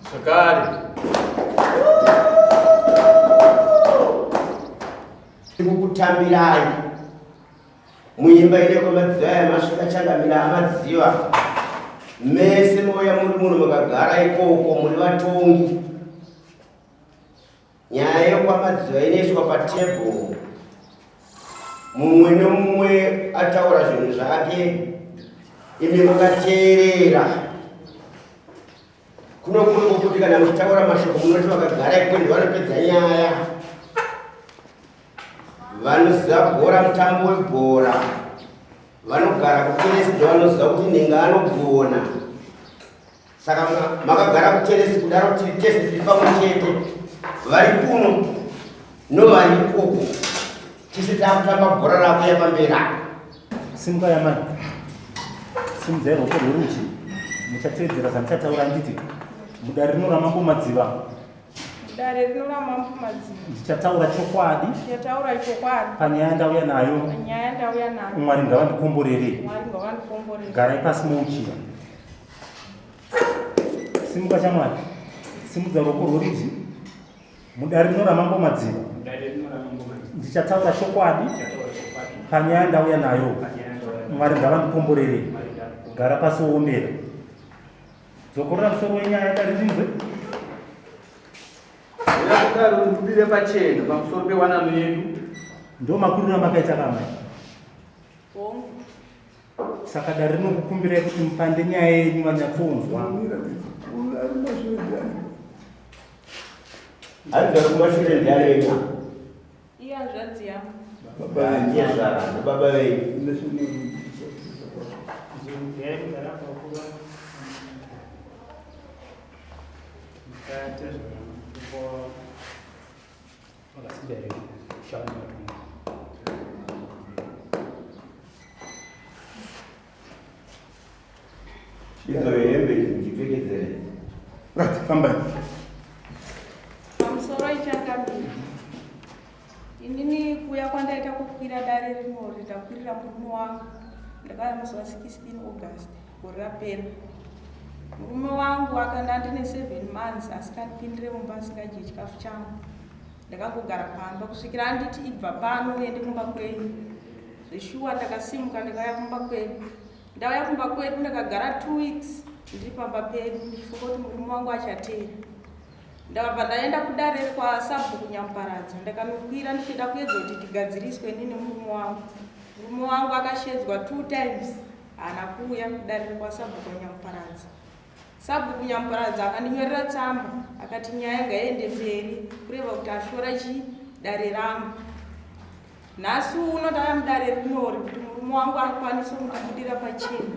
Zvakare tikukutambirai muimba ine kwamadziva aya masvika changamira amadziva mese mouya muri muno makagara ikoko muri vatongi Nyaya yekwamadziva inoiswa patable, mumwe nemumwe ataura zvinhu zvake, imi makateerera. Kuno kuri kwokuti kana muchitaura mashoko munoti vakagara ikoko ndivanopedza nyaya, vanoziva bhora, mutambo webhora, vanogara kuteresi ndovanoziva kuti ninga anogona. Saka makagara kuteresi kudaro tiri tese tiri pamwe chete, vari kuno novari ikoko, tese takutamba bhora rako yapamberi apa. Simuka yamai, simudzai ruoko rwerudyi, muchateedzera zvandichataura nditi mudare rino raMambo Madziva. Mudare rino raMambo Madziva. Ndichataura chokwadi. Ndichataura chokwadi. Panyaya yandauya nayo. Panyaya yandauya nayo. Mwari ngavandikomborere. Mwari ngavandikomborere. Garai pasi mouchira. Simuka chamwari, simudza ruoko rworudyi mudare rino raMambo Madziva. Ndichataura chokwadi panyaya ndauya nayo. Mwari ngavandikomborere. Gara pasi wowombera. Dzokorora musoro wenyaya dare ndinzwe. Kudaro ndibudire pachena pamusoro pewanano yedu. Ndo makuriro amakaita kamai. Hongu. Saka dare rinokukumbirai kuti mupande nyaya yenyu vanyatsonzwa. Hanzi ari kumashure ndiani wenyu? Iye hanzvadzi yangu. Baba zvara, baba venyu. Idzo hembe idzi muchipfekedzere. Right, fambai. Pamusoro ichangamira. Inini kuya kwandaita kukwira dare rinori ndakwirira murume wangu. Ndakauya musi wa 16 August gore rapera. Murume wangu akanga ndine 7 months asikandipindire mumba asingadye chikafu changu. Ndakangogara pamba kusvikira anditi ibva pano uende kumba kwenyu. Zveshuwa ndakasimuka ndikauya kumba kwedu. Ndauya kumba kwedu ndakagara 2 weeks ndiri pamba pedu ndichifunga kuti murume wangu achateera. Ndakabva ndaenda kudare kwasabhuku Nyamuparadza ndakanokwira ndichida kuedza kuti tigadziriswe ini nemurume wangu. Murume wangu akashedzwa 2 times haana kuuya kudare kwasabhuku Nyamuparadza. Sabhuku Nyamuparadza akandinyorera tsamba akati nyaya ngaiende mberi kureva kuti ashora chi dare rangu. Nhasi uno ndauya mudare rinori kuti murume wangu akwanise kundibudira pachena.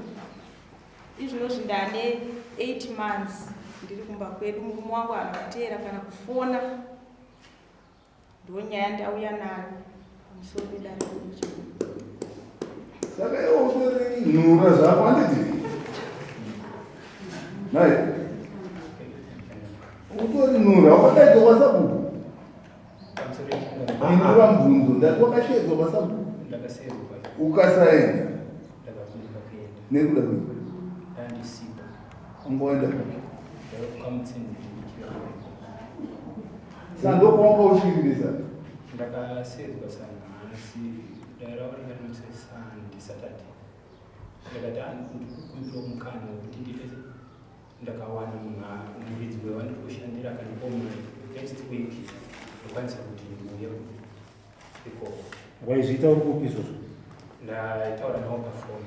Izvinozvi ndane 8 months ndiri kumba kwedu murume wangu haana kuteera kana kufona. Ndonyaya ndauya nayo pamusoro pedare redu. Saka iwe utori nhura zvako handiti? Nhai. Utori nhura wakadaidzwa kwasabhuku. Ndinova mubvunzo ndati wakashedzwa kwasabhuku. Ukasaenda. Nekuda kwei? Ungoenda kupi? Saka ndokwawanga uchiimbisa? Ndakasedzwa sanhasi dare ravo ranga rinoitwa Sunday Saturday. Ndakati ah, ndikukumbirawo mukana wekuti ndiite ndakawana munhu muridzi wewandiri kushandira akandipawo mari next week ndokwanisa kuti ndiuye ikoko. Waizviita uri kupi izvozvo? Ndaitaura navo pafoni.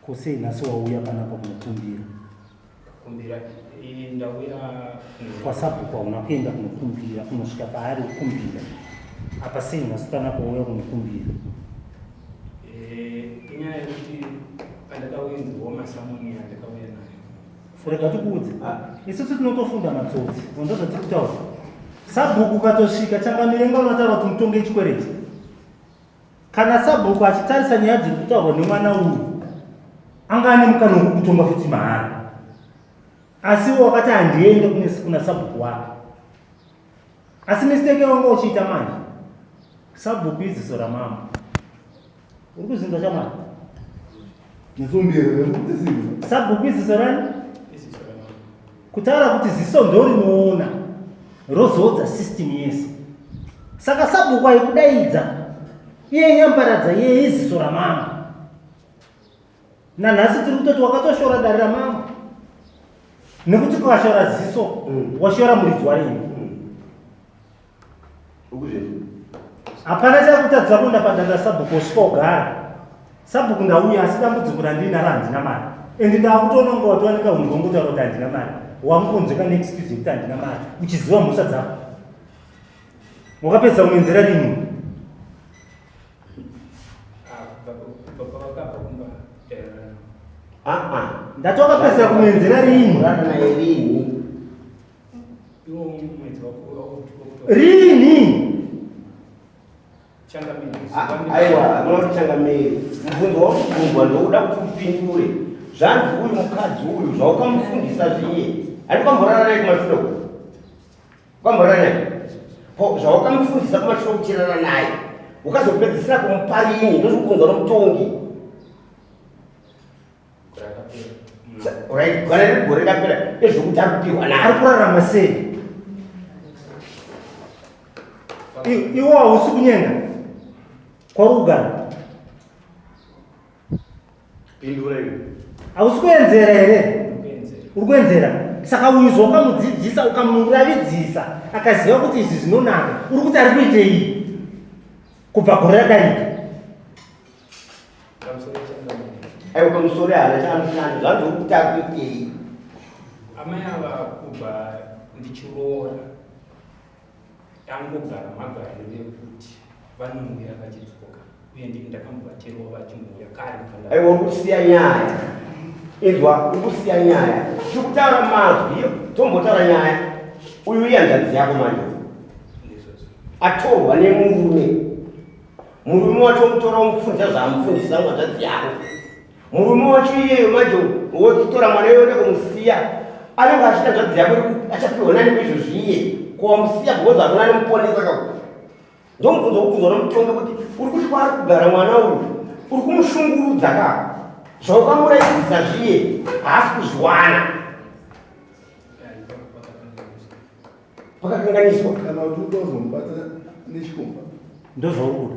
Ko sei nhasi wauya panapa kunokumbira? Kukumbira ndauya kwasabhuku hauna kuenda kunokumbira kunosvika paari kukumbira. Apa sei nhasi panapa wauya kunokumbira? Eh, inyaya yekuti pandakauinzwawo masamoni andakauya nayo. Rega tikuudze. Isusu tinotofunda matsotsi. Ndozvatiri kutaura. Sabhuku ukatosvika changamire nga unotaura kuti mutonge chikwereti. Kana sabhuku achitarisa nyaya dziri kutaurwa nemwana uyu, anga ane mukana wekukutonga futi mahara. Asi iwe wakati handiende kuna sabhuku wake. Asi mistake wanga uchiita manje. Sabhuku iziso ramambo. Uri kuzinzwa chamwari? Sabhuku iziso rani? Kutaura kuti ziso ndorinoona rozoodza system yese. Saka sabhuku aikudaidza iye nyambaradza iye iziso ramambo. Nanhasi tiri kutoti wakatoshora dare ramambo nekuti ukashora ziso washora muridzi warini. Hapana chakutadzisa kuenda padare rasabhuku wosvika wogara. Sabhuku ndauya asi dambudziko randinaro handina mari. And ndakutoona kunge watowanika hunhu hwongotaura kuti handina mari. Wangonzweka neexcuse yekuti handina mari uchiziva mhosva dzako. Wakapedza kumuenzera rini? Ndati wakapedzera kumuenzera rini? Rini? Aiwa, hakuna kuti changamire. Mubvunzo wakubvunzwa ndokuda kuti upindure. Zvanzi uyu mukadzi uyu zvaukamufundisa zviye. Handi kwamborara naye kumashure uko. Kwamborara naye. Ko zvaukamufundisa kumashure kuchirara naye. Ukazopedzisira kumupa rini ndozvokubvunzwa nomutongi. Right, gore regore rapera ezvokuti ari kupihwa naye. Ari kurarama sei? Iwo hausi kunyenga kwauri kugara. Pindura iwe. Hausi kuenzera here? Uri kuenzera. Saka uyu zvawakamudzidzisa ukamuravidzisa akaziva kuti izvi zvinonaka, uri kuti ari kuitei kubva gore radarika? Aiwa pamusoro haana chaanoshanda zvanzi uri kuti ari kuitei? Amai ava kubva ndichiroora tangogara magariro ekuti vanouya vachidzoka uye ndakambovaterawo vachimbouya kare. Aiwa uri kusiya nyaya. Inzwa uri kusiya nyaya. Tiri kutaura mazwi tombotaura nyaya. Uyu ihanzvadzi yako manje. Atorwa nemurume. Murume wacho womutora womufundisa zvaamufundisa hanzvadzi yako. Murume wacho iyeyo manje wotora mwana iyoyo kumusiya anenge achida hanzvadzi yako achapiwa nani kuizvozvi iye ko wamusiya because hakuna anomuponesa ka ndomubvunzo wokubvunzwa nomutongi kuti uri kuti kwaari kugara mwana uyu uri kumushungurudza ka zvaukamuraidzisa zviye haasi kuzviwana pakakanganiswa kana kuti utozomubata nechikomba ndozvauri kuda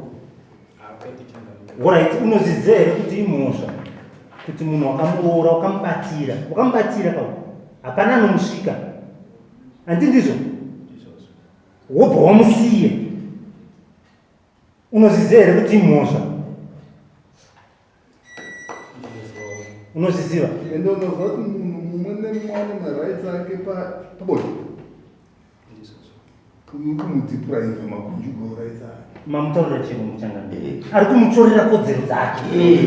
orit unozviziva here kuti imhosva kuti munhu wakamuroora wakamubatira wakamubatira pa hapana anomusvika handi ndizvo wobva wamusiya unozviziva here kuti imhosva Unozviziva? Ende unoziva kuti munhu mumwe nemumwe ane marights ake pabonde. Uri kumudeprive maconjugal rights ake. Mamutaurira chirungu changamire. Ari kumutorera kodzero dzake.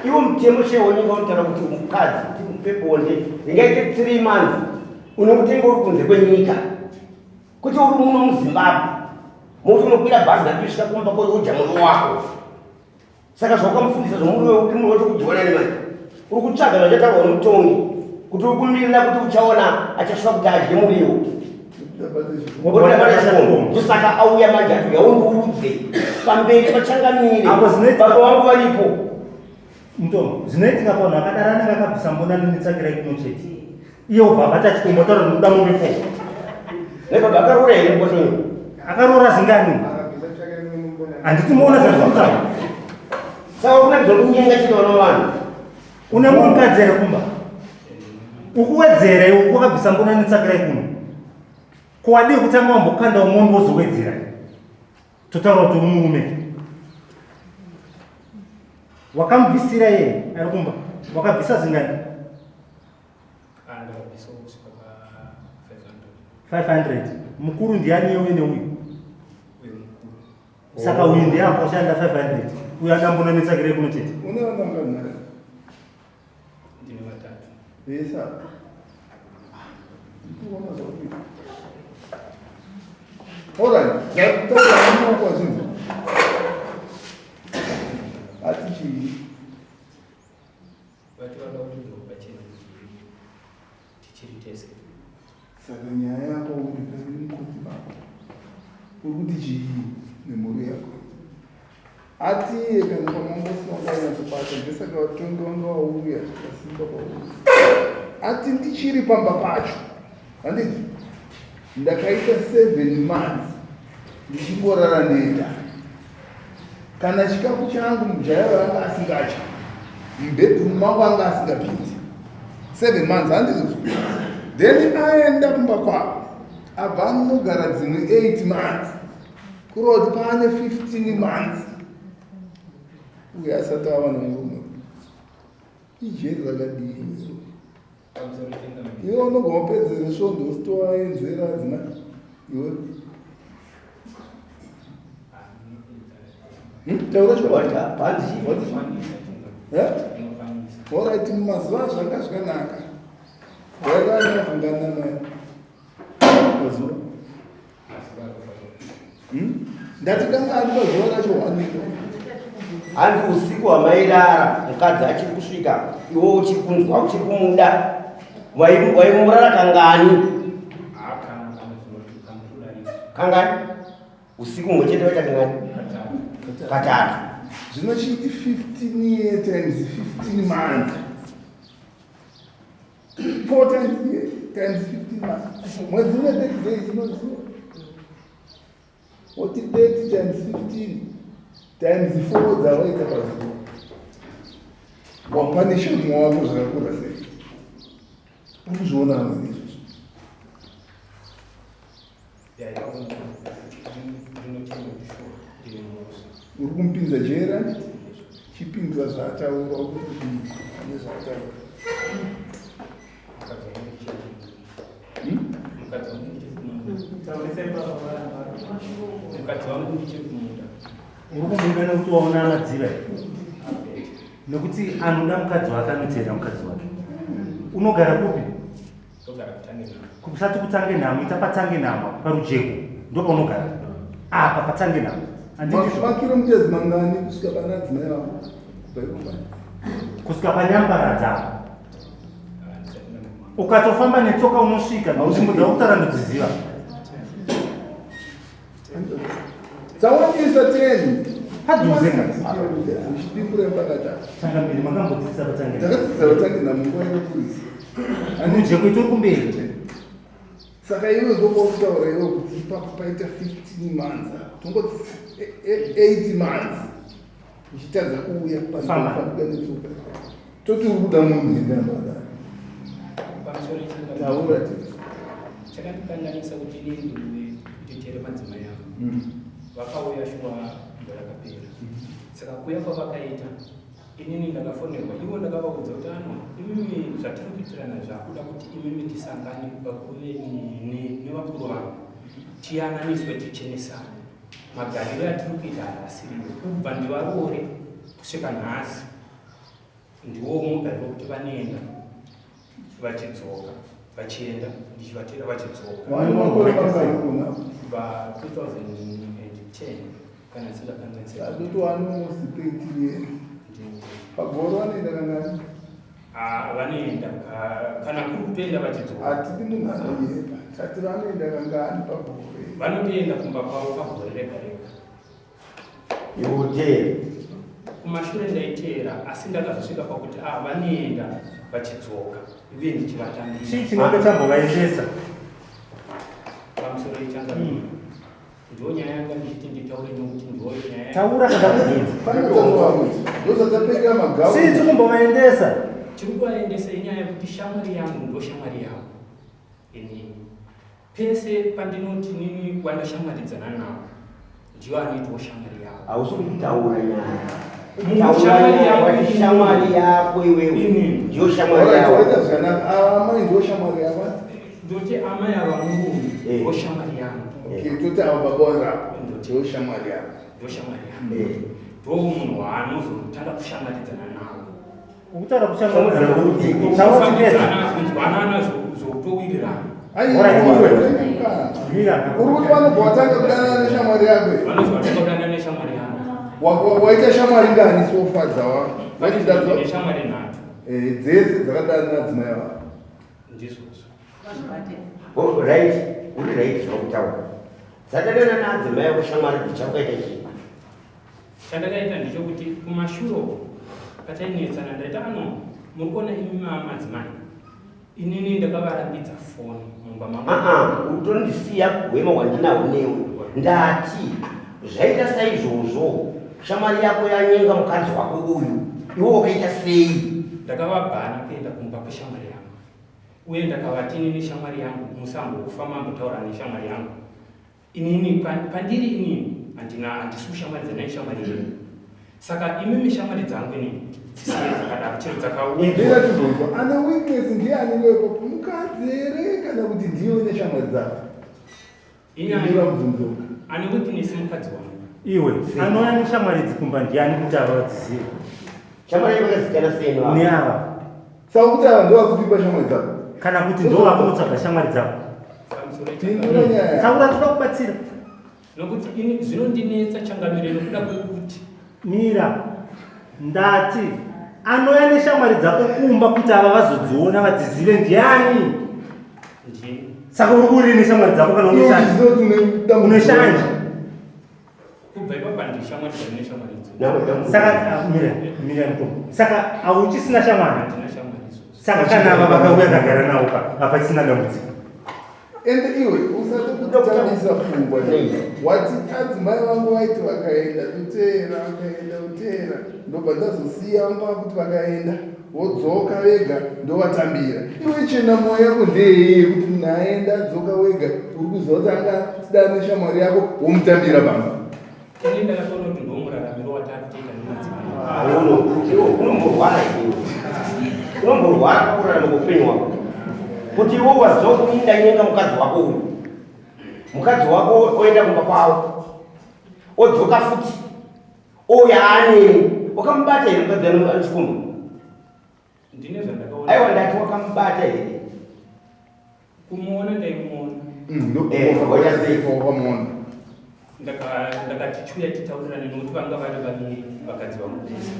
Iwo mutemo chaiwo unenge unotaura kuti mukadzi kuti mupe bonde ringaite 3 months unokutenga uri kunze kwenyika. Kuti uri muno muZimbabwe. Moto unokwira bhazi ndakusvika kumba koodya muriwo wako. Saka zvaukamufundisa zvomuriwo wekuti muriwo tokudyiwa nani manje? Uri kutsvaga zvachataurwa nomutongi kuti uri kumirira kuti uchaona achasvika kuti adye muriwo. Ndosaka auya manje ati yaundiudze pamberi pachangamire. Baba vangu varipo. Mutongo, zvinoitika pavanhu vakadaro anenge akabvisa mbona netsvakirai kuno chete. Iye obva abata chikomba otaura kuti ndikuda mombe fo. Nebaba akaroora here mukosho uyu? Akaroora zingani? Handiti muona zvandiri kutaura. Saka ukunakidza kunyenga chete vana vanhu. Une mumwe mukadzi here kumba? Ukuwedzera iwe wakabvisa mbona netsvakirai kuno. Ko wadii kutanga wambokandawo mombe wozowedzera? Totaura kuti uri murume. Wakamubvisira iye ari kumba, wakabvisa zvingani? Ah, ndakabvisa kusvika pa 500. 500. Mukuru ndiani uyu neuyu? Uyu mukuru. Saka uyu ndiye akoshanda 500, uyu anambononetsakirei kuno chete. Une vana vangani? Ndine vatatu. Vese ava. Ndikuona zvakuita. Alright, zvataura wako wazvinzwa. Ati chii? Vati vada kuti ndopachena kuti tichiri tese. Saka nyaya yako uri mukoti mako. Uri kuti chii nemhuri yako? Atiye kana pamambo usina kunyatsobata, ndesaka vatongi vanga vauya zvakasimba pauri. Ati ndichiri pamba pacho, handiti ndakaita 7 months ndichingorara ndega. Kana chikafu changu mujaya anga asingatya, mubedroom mangu anga asingapindi 7 months, handizvo? Then aenda kumba kwavo, abva anogara dzimwe 8 months, kureva kuti paane 15 months uye asati ava nemurume. Ijeri rakadii? Pamusoro tenga. Iwe unogona kupedzere svondo usitovaenzera adzimai iwe. Taura chokwadi. Panzi. Eh? Alright, mumazuva zvanga zvakanaka, wairanyavhungana naye pazuva? Ndati kangani pazuva racho wanikwa? Hanzi usiku hwamairara mukadzi achiri kusvika, iwe uchiri kunzwa uchiri kumuda, waimurara kangani? Kangani usiku mumwe chete waita kangani? Katatu. Zvino chiiti 15 year times 15 months, four times year times 15 months, mwedzi une 30 days, unoziva woti 30 times 15 times 4 dzawaita pazuva, wapanisha mumwe wako zvakakura sei? Uri kuzviona amweni izvozvo? Ndinotenda kuti sure ndine mhosva. Uri kumupinza jera. Chipindura zvaataura kuti ane zvaataura. Mukadzi wangu ndichiri Hmm? Mukadzi wangu ndichiri kumuda. Mukadzi wangu ndichiri kumuda. Uri kumuda nekuti waona madziva here? Nekuti anoda mukadzi wake anoteera mukadzi wake. Unogara kupi? Ndogara kutange nhamo. Kusati kutange nhamo, ita patange nhamo parujeko, ndopaunogara apa patange nhamo, handitizvo? Makilometers mangani kusvika pana adzimai vako kubva ikopani? Kusvika panyambaradza apa, ukatofamba netsoka unosvika. Nzvimbo dzakutaura ndodziziva. Dzawandisa 10. Padhuze ka. Uchidimburei pakati? Changambiri, makambodzidzisa patange nhamo? Takadzidzisa vatange nhamo nguva yekupurisa. Rujeko itori kumberi. Saka iwe ndokwautaura iwe kuti ipapo paita 15 months apa, tongoti 8 months uchitadza kuuya. Famba. Pafambika netsoka, toti uri kuda munhu endambada. Pamusoro changa. Taura tese. Chakandikanganisa kuti inini ndiuye nditere madzimai angu. Vakauya shuwa gore rakapera. Saka kuuya kwavakaita, inini ndakafonerwa ivo, ndakavaudza kuti ano imimi zvatiri kuitirana zvakuda kuti imimi tisangane, vakuru venyu nevakuru vangu, tiyananiswe, tichenesane. Magariro atiri kuita haasiriwo. Kubva ndivarore kusvika nhasi ndiwo mugariro wekuti vanoenda vachidzoka, vachienda, ndichivatera vachidzoka. Vane makore mangani kuna? Kubva 2010 kana ndisingakanganisi. Atoti wane almost 13 years. Pagore vanoenda kangani? Ah, vanoenda kana kuri kutoenda vachidzoka. Hatidi munhu anonyepa, tati vanoenda kangani pagore? Vanotoenda kumba kwavo pagore rega rega. Iwe. Kumashure ndaiteera, asi ndakazosvika pakuti a vanoenda vachidzoka ive ndichivatambira. Chii chinenge chambovaendesa? Pamusoro ichanga, ndo nyaya yanga ndichiti nditaure, nokuti ndo nyaya. Taura kana kubvunza. Ndozvatapfekera magauni. Chii chikumbovaendesa? Chiri kuvaendesa inyaya yekuti shamwari yangu ndo shamwari yavo. Inini pese pandinoti nini wandashamwaridzana navo ndiyo anoitawo shamwari yavo. Hausi kutaura nyaya. Shamwari yangu Wati shamwari yako iwewe Inini. ndiyo shamwari Alright, yako waita zvakanaka. Amai ndiyo shamwari yako. Ndoti amai ava murume Eh. ndo shamwari yangu. Okay, toti ava baba wako ndiyo shamwari yako. Ndo shamwari yangu. Eh. Ndo munhu waanozotanga kushamwaridzana nawo. Ukutaura kushamwaridzana taura chipedza. Kufambidzana, kunzwanana zvokutowirirana. Alright, iwe. Mira. Uri kuti vanobva watanga kudanana neshamwari yako here? Vanozotanga kudanana neshamwari yangu. Waita shamwari ngani so far dzawa? Waita Neshamwari nhatu. Eh, dzese dzakadanana nadzimai vako. Ndizvozvo. Oh, right uri right zvakutaura dzadanana naadzimai ako shamwari dzichakuita chii? Chandakaita ndechekuti kumashure uko patainetsana ndaita ano muri kuona imi madzimai inini ndakavarambidza foni mumba mangu. Aa, utondisiya hwema hwandinahwo newe. Ndati zvaita saizvozvo, shamwari yako yanyenga mukadzi wako uyu, iwe wakaita sei? Ndakavabhana kuenda kumba kweshamwari yangu uye ndakavati inini shamwari yangu musambofa mambotaura neshamwari yangu. Inini pandiri inini handina handisi kushamwaridzana neshamwari yenyu. Saka imimi shamwari dzangu inini dzisiye dzakadaro chero dzakauya. Ndira tibvunzwa, ane weakness ndiani wepo? Mukadzi here kana kuti ndiwe neshamwari dzako? Inyaya Ndira mubvunzo. ane weakness mukadzi wangu. Iwe anouya neshamwari dzikumba ndiani kuti ava vadzizive? Shamwari yako yakazikana sei neavo? Neava. Saka kuti ava ndovakupipa shamwari dzako? Kana kuti ndo vakunotsvaga shamwari dzako. Pamusoro Pindura nyaya. Taura toda kubatsira. Nokuti ini zvinondinetsa changamire nokuda kwekuti Mira. Ndati anouya neshamwari dzako kumba kuti ava vazodziona vadzizive ndiani? Ndini. Saka uri kuurire neshamwari dzako kana Iwe une shanje? uchiziva kuti une dambudziko. Une shanje. Kubva ipapa ndishamwari dzangu neshamwari idzodzo. Namo dambudziko. Saka mira, mira mukoma. Saka hauchisina shamwari. Handina shamwari idzodzo. Saka kana ava vakauya ndagara navo pa hapachisina dambudziko. Ende iwe usade kutambisa pfungwa. Wati adzimai vangu vaiti vakaenda toteera, vakaenda toteera, ndobva ndazosiya vanga vakuti vakaenda wodzoka vega ndovatambira. Iwe chena moyo yako ndeyei yekuti munhu aenda adzoka wega uri kuziva kuti anga achidana neshamwari yako womutambira pamba? Ini ndakatoona kuti ndomuraramiro watakutoita nemadzimai. Uno, iwe unomborwara iwe. Unomborwara pakurarama kweupenyu hwako. Kuti iwe waziva kuti ndanyenga mukadzi wako uyu. Mukadzi wako oenda kumba kwavo. Odzoka futi. Ouya aneni. Wakamubata here mukadzi ane chikomba? Ndine zvandakaona. Aiwa ndati wakamubata here? Kumuona ndaimuona. Waita sei? Wakamuona. Ndakati chiuya titaurirane nokuti vanga vari vaviri vakadzi vangu vese.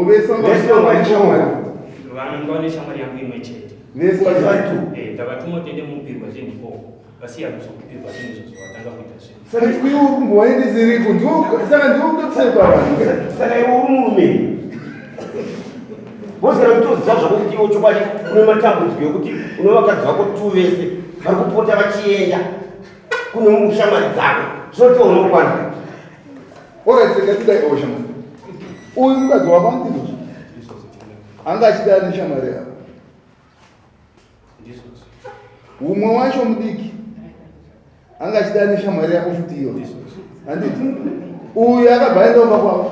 Vese vanga Vese vanga vane shamwari. Vananga vane shamwari yangu imwe chete. Vese Vese vari vari two. Ndakatuma kuti ende mupirwa zvinhu ikoko. Vasiya kuzokupirwa zvinhu izvozvo vatanga kuita zvinhu. Saka iwe uri kumbovaendesereko saka ndiwe kutotsepa vanhu. Saka iwe uri murume. Wozara kutoziva zvako kuti iwe chokwadi une matambudziko ekuti une vakadzi vako two vese vari kupota vachienda kune shamwari dzako. Zvinoti unokwana. Alright, saka tidai owo shamwari. Uyu mukadzi wako andizvo. Ndizvozvo tinga. Anga achidana neshamwari yako. Ndizvozvo. Umwe wacho mudiki anga achidana neshamwari yako futi iyo. Ndizvozvo. Handiti? Uyu akabva aenda kumba kwavo.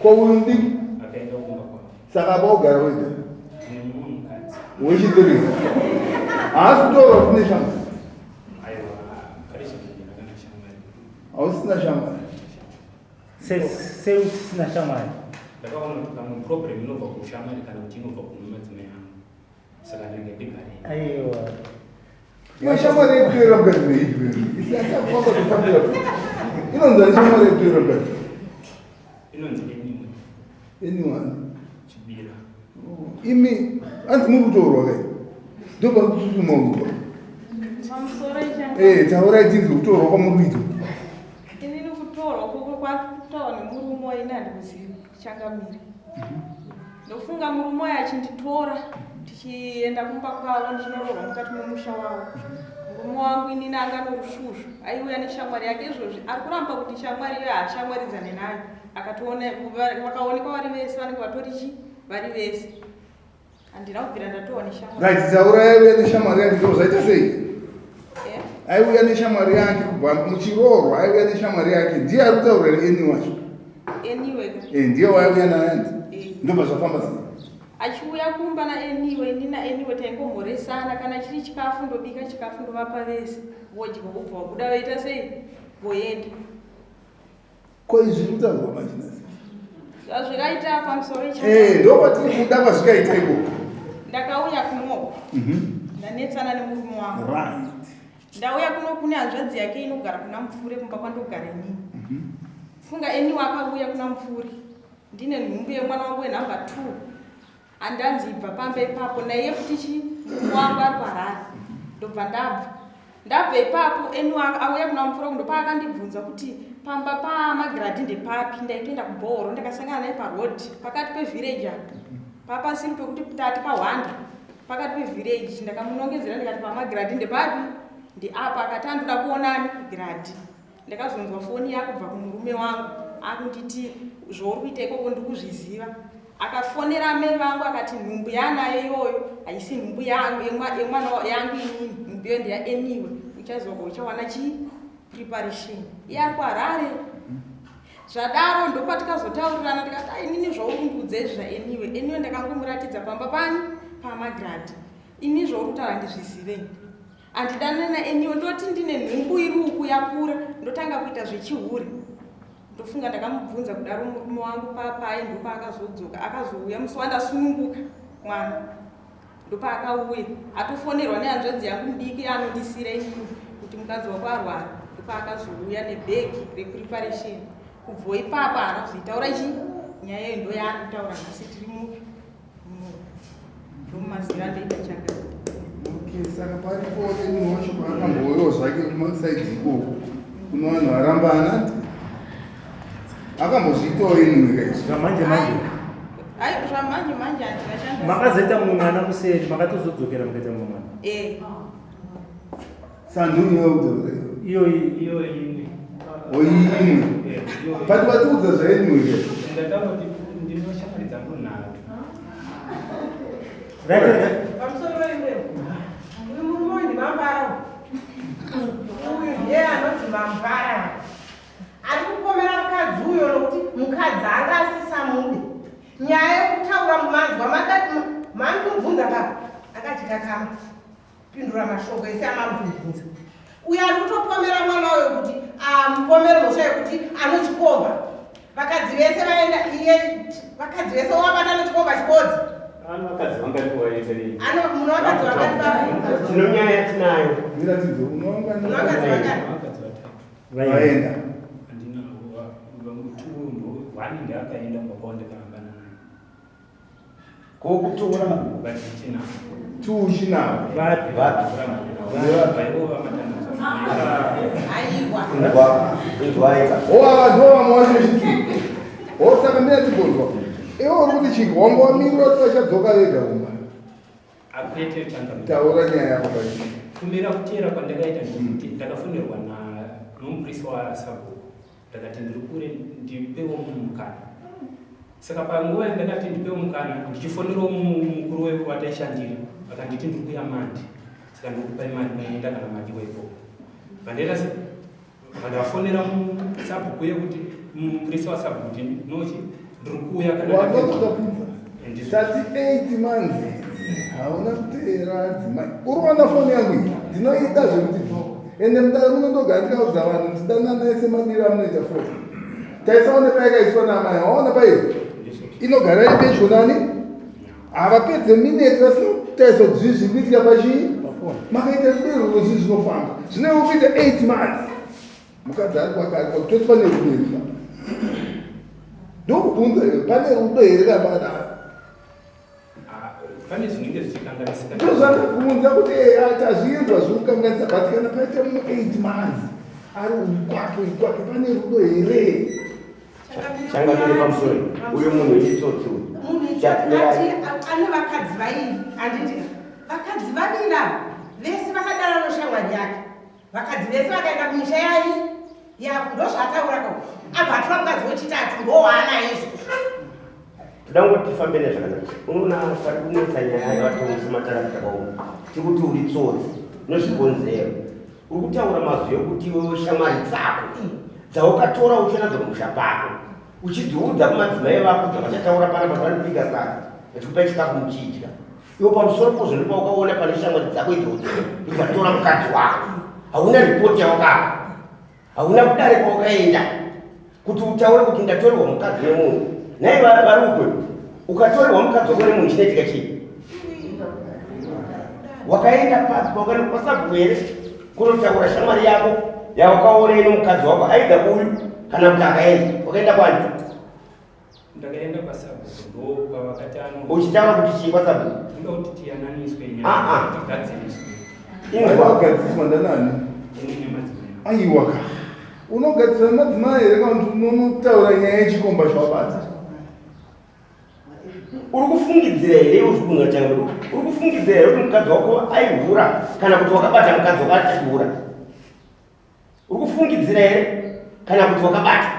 Ko uyu mudiki Akaenda kumba kwavo. saka apa ogara wega. Nemumwe mukadzi. Wechitiri. Haasi kutorwa futi neshamwari. Aiwa, pari zvino ndina kana shamwari. Hausisina shamwari. Sei usisina shamwari? Ndakaona kuti pamwe problem inobva kushamwari kana kuti inobva kune madzimai angu. Saka ndinge ndigare. Aiwa. Iwe shamwari yekutorera mukadzi neidyi wewe. Isi achakufamba kufambira futi. Inonzi ani shamwari yekutorera mukadzi? Inonzi anyway. Anyone. Chibira. Imi hanzi muri kutorwa kai? Ndopakutsutsuma uko. Pamusoro icha. Taurai tinzwe kutorwa kwamuri kuitwa. Inini kutorwa koko kwakutaura nemurume waini handikuzivi changamire. Ndofunga murume waye achinditora tichienda kumba kwavo ndinoroorwa mukati memusha wavo. Murume wangu inini anga norushushu aiuya neshamwari yake izvozvi ari kuramba kuti shamwari iyoyo haashamwaridzane nayo. Akatoona vakaonekwa vari vese vanenge vatori chi vari vese. Handina kubvira ndatowa neshamwari. Right, taurai aiuya neshamwari yake ndoo zvaita sei? Aiuya neshamwari yake kubva muchiroorwa aiuya neshamwari yake ndiye ari kutaura eni wacho. Anyway. Eh, ndiye waiuya naye andi Eh. ndobva zvafamba sei? Achiuya kumba naAnyway, ini naAnyway taingomhoresana, kana chiri chikafu ndobika chikafu ndovapa vese vodya, vobva vabuda voita sei, voenda. Ko izvi zviri kutaurwa manje nhasi? Zvazvikaita pamusoro icha. Eh, ndokwatiri kuda kwazvikaita ikoko. Ndakauya kunoko ndanetsana nemurume wangu. Right. Ndauya kuno kune hanzvadzi yake inogara kuna Mupfure kumba kwandogara inini. Funga Anyway akauya kuna Mupfure ndine nhumbu yemwana wangu wenhamba 2. Andanzi ibva pamba ipapo naiye futi chi murume wangu ari kuHarare. Ndobva ndabva. Ndabva ipapo Anyway auya kuna Mupfure ndopaakandibvunza kuti pamba paMagiradi ndepapi. Ndaitoenda kubhohoro ndakasangana naye paroad pakati pevillage apa. Papasiri pekuti tati pahwanda pakati pevillage ndakamunongedzera ndikati paMagiradi ndepapi ndeapa, akati andoda kuonani Giradi. Ndakazonzwa foni yakubva kumurume wangu akunditi zvauri kuita ikoko ndiri kuzviziva. Akafonera amai vangu akati nhumbu yaanayo iyoyo haisi nhumbu yangu yemwana yangu inini, nhumbu iyo ndeyaAnyway, uchazoka uchawana chii preparation. Iye ari kuHarare. Zvadaro ndopatikazotaurirana ndikati ai inini zvauri kundiudza izvi zvaAnyway, Anyway ndakangomuratidza pamba pani paMagiradi, ini zvauri kutaura ndizvizive handidanane naAnyway, ndoti ndine nhumbu iri uku yakura ndotanga kuita zvechihure. Ndofunga ndakamubvunza kudaro murume wangu papai ndopaakazodzoka, akazouya musi wandasununguka mwana ndopaakauya atofonerwa nehanzvadzi yangu mudiki yaanondisiira inini kuti mukadzi wako arwara, ndopaakazouya nebhegi repreparation. Kubva ipapa haana kuzoitaura chi nyaya iyo ndo yaari kutaura nhasi tiri mupi ndomumazira andoita changa. Okay, saka paripo Anyway wacho paakambouyawo zvake kumasaidhi ikoko kuno vanhu varambana andi akambozviitawo Anyway kaizvi. Zvamanje manje. Ai, zvamanje manje handina chanda. Makazoita mumwe mwana kuseri, makatozodzokera mukaita mumwe mwana? Eh. Sanduni weudzora. Iyoyi. Iyo imwe. Oimwe. Eh, iyo. Pati vatiudza zvaAnyway ke. Ndataura kuti ndine shamwari dzangu nhatu. Right. Pamusoro imwewo, uyu murume uyu ndimambara, uyu ndiye anonzi Mambara ari kupomera mukadzi uyo nokuti mukadzi anga asisamude. Nyaya yekutaura manzwa mamubvunza kapa akachikakama pindura mashoko ese amamubvunza. Uyo ari kutopomera mwana uyo kuti amupomere mhosva yekuti anochikomba, vakadzi vese vaenda iye, vakadzi vese wabata nechikomba chibodzi. Ano vakadzi vangani waenda? Ano muno vakadzi vangani? Tino nyaya yatinayo. Miratidzo unoanga. Muno vakadzi vangani? Vakadzi vatatu. Vaenda. Handina vamwe two, ndo one ndaakaenda kumba ndakarambana naye. Kokutora. But ndichinavo. Two uchinavo? Vapi? Vapi? Vaivo vamatandadzo. Aiwa. Inzwa, inzwaika. O, ava ndo vamwe wacho chitu o. Saka miratigonzwa iwe uri kuti chii? Wanga wamirira kuti vachadzoka vega kumba? Akwete, changa. Taura nyaya yako pachi. Kumira kuteera kwandakaita ndekuti ndakafonerwa nomupurisa wasabhuku, ndakati ndiri kure, ndipewo mumwe mukana. Saka panguva yandakati ndipewo mukana ndichifonerawo mukuru wataishandira, akanditi ndiri kuya mandi, saka ndiri kupai mari maenda kana madiwa ikoko. Vandaita se vandafonera sabhuku yekuti mupurisa wasabhuku kuti nochi ndiri kuuya kana Wandakutapinza. Ndizvo. Tati 8 months hauna kuteera dzimai. Uri kuona foni yangu iyi, ndinoida zvekuti bho ende mudare munondogara ndikaudza vanhu ndidanana semadiro amunoita foni. Taisaone payakaiswa naamai, waona paiyo inogara iri pedyo nani, havapedze mineti vasina kutariswa kuti zvii zviri kuitika pachii. Makaita rudo rwezvinhu zvinofamba zvinoiwe kuita 8 months mukadzi ari kwake ari kwake, toti pane rudo here? Ndokubvunza iwe, pane rudo here kana Ah, pane zvinenge zvichikanganisika. Ndozvandabvunza kuti eh, tazvinzwa zviri kukanganisa, but kana paita mu 8 months ari uyu kwake uyu kwake, pane rudo here? Changamire, pamusoro, uyu munhu itsotsi uyu. Munhu itsotsi, ati ane vakadzi vairi, handiti? Vakadzi vaviri ava vese vakadara noshamwari yake, vakadzi vese vakaenda kumisha yayi yavo, ndozvaataura ko. Abva atora mukadzi wechitatu, ndowaanaye izvozvo. Toda ngoti tifambe nezvakanaka. Unoona pari kunetsa nyaya yavatongi sematarafita kauma, tikuti uri tsotsi nezvikonzero. Uri kutaura mazwi ekuti iwewe shamwari dzako dzaukatora uchienda kumusha pako. Uchidziudza kumadzimai vako dzavachataura panapa vanobika sadza vachikupai chikafu muchidya. Iwe pamusoro pozvo ndopaukaona pane shamwari dzako idzodzo ndobvatora mukadzi wako. Hauna ripoti yawakapa. Hauna kudare kwawakaenda kuti utaure kuti ndatorerwa mukadzi nemunhu. Nhai varukwe, ukatorerwa mukadzi wako nemunhu chinoitika chii? Wakaenda papi pawakaenda kwasabhuku here kunotaura shamwari yako yawakaona ino mukadzi wako aida uyu kana kuti akaenda wakaenda kwani? Ndakaenda kwasabhuku ndokwavakati ano Uchitaura kuti chii kwasabhuku? Ndoda kuti tiyananiswe Ah, ah. nyaya tigadziriswe. Inzwa. Wagadziriswa ndanani? Ini nemadzimai. Aiwa ka. Unogadzira madzimai here kana kuti unonotaura nyaya yechikomba chawabata? Uri kufungidzira here iwe zvikunga changu? Uri kufungidzira here kuti mukadzi wako aihura kana kuti wakabata mukadzi wako achihura? Uri kufungidzira here kana kuti wakabata?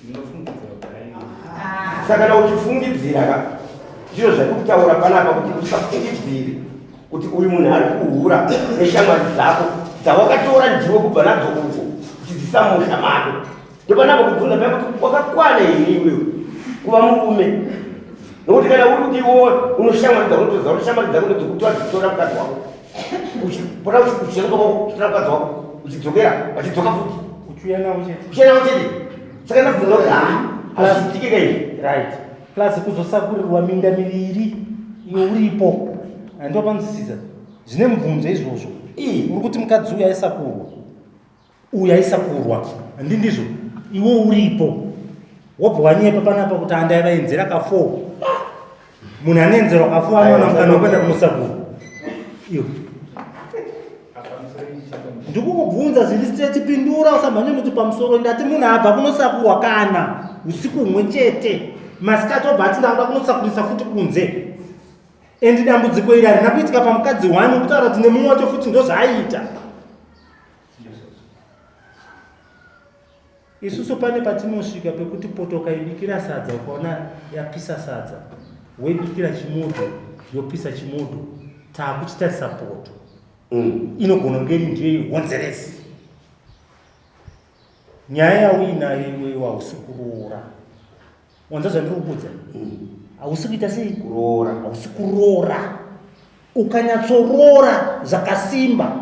Ndinofungidzira kuti aihura. Saka kana uchifungidzira ka ndizvo zvatikutaura panapa kuti usafungidzire kuti uyu munhu ari kuhura neshamwari dzako dzawakatora ndiwe kubva nadzo uko kuti dzisamusha mako. Ndopanapa kubvunza paya kuti wakakwana here iwewe kuva murume nokuti kana uri kuti iwe unoshamwari dzako unotoziva kuti shamwari dzako ndodzekutora dzichitora mukadzi wako uchipota uchienda kwako uchitora mukadzi wako uchidzokera vachidzoka futi uchiuya navo chete uchienda navo chete saka ndabvunza kuti ah hazviitike ka izvi right plus kuzosakurirwa minda miviri iwe uripo handiwapanzwisisa zvine mubvunzo izvozvo uri kuti mukadzi uyu aisakurwa uyu aisakurwa handi ndizvo iwe uripo wobva wanyepa panapa kuti andaivaenzera ka 4 munhu anoenzerwa ka 4 anowana mukana wekuenda kunosakurwa iwe ndikukubvunza zviri straight pindura usamhanye kuti pamusoro ndati munhu abva kunosakurwa kana usiku humwe chete masikati obva ati ndakuda kunosakurisa futi kunze and dambudziko iri harina kuitika pamukadzi one ukutaura kuti nemumwe wacho futi ndozvaaiita Isusu pane patinosvika pekuti poto ukaibikira sadza ukaona yapisa sadza woibikira chimodho yopisa chimodho taakuchitarisa poto mm. inogona kunge iri ndiyo ihonzeresi nyaya yauinayo iwewe hausi kuroora wanza zvandiri kukudza mm. hausi kuita sei kuroora hausi kuroora ukanyatsoroora zvakasimba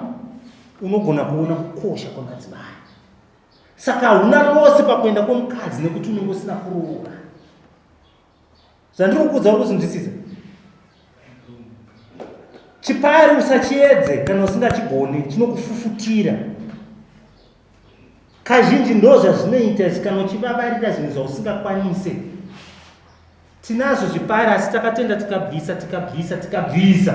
unogona kuona kukosha kwamadzimai saka hauna losi pakuenda kwemukadzi nekuti unenge usina kuroora zvandiri kukudza uri kuzvinzwisisa chipari usachiedze kana usingachigoni chinokufufutira kazhinji ndo zvazvinoita izvi kana uchivavarira zvinhu zvausingakwanise tinazvo zvipari asi takatenda tikabvisa tikabvisa tikabvisa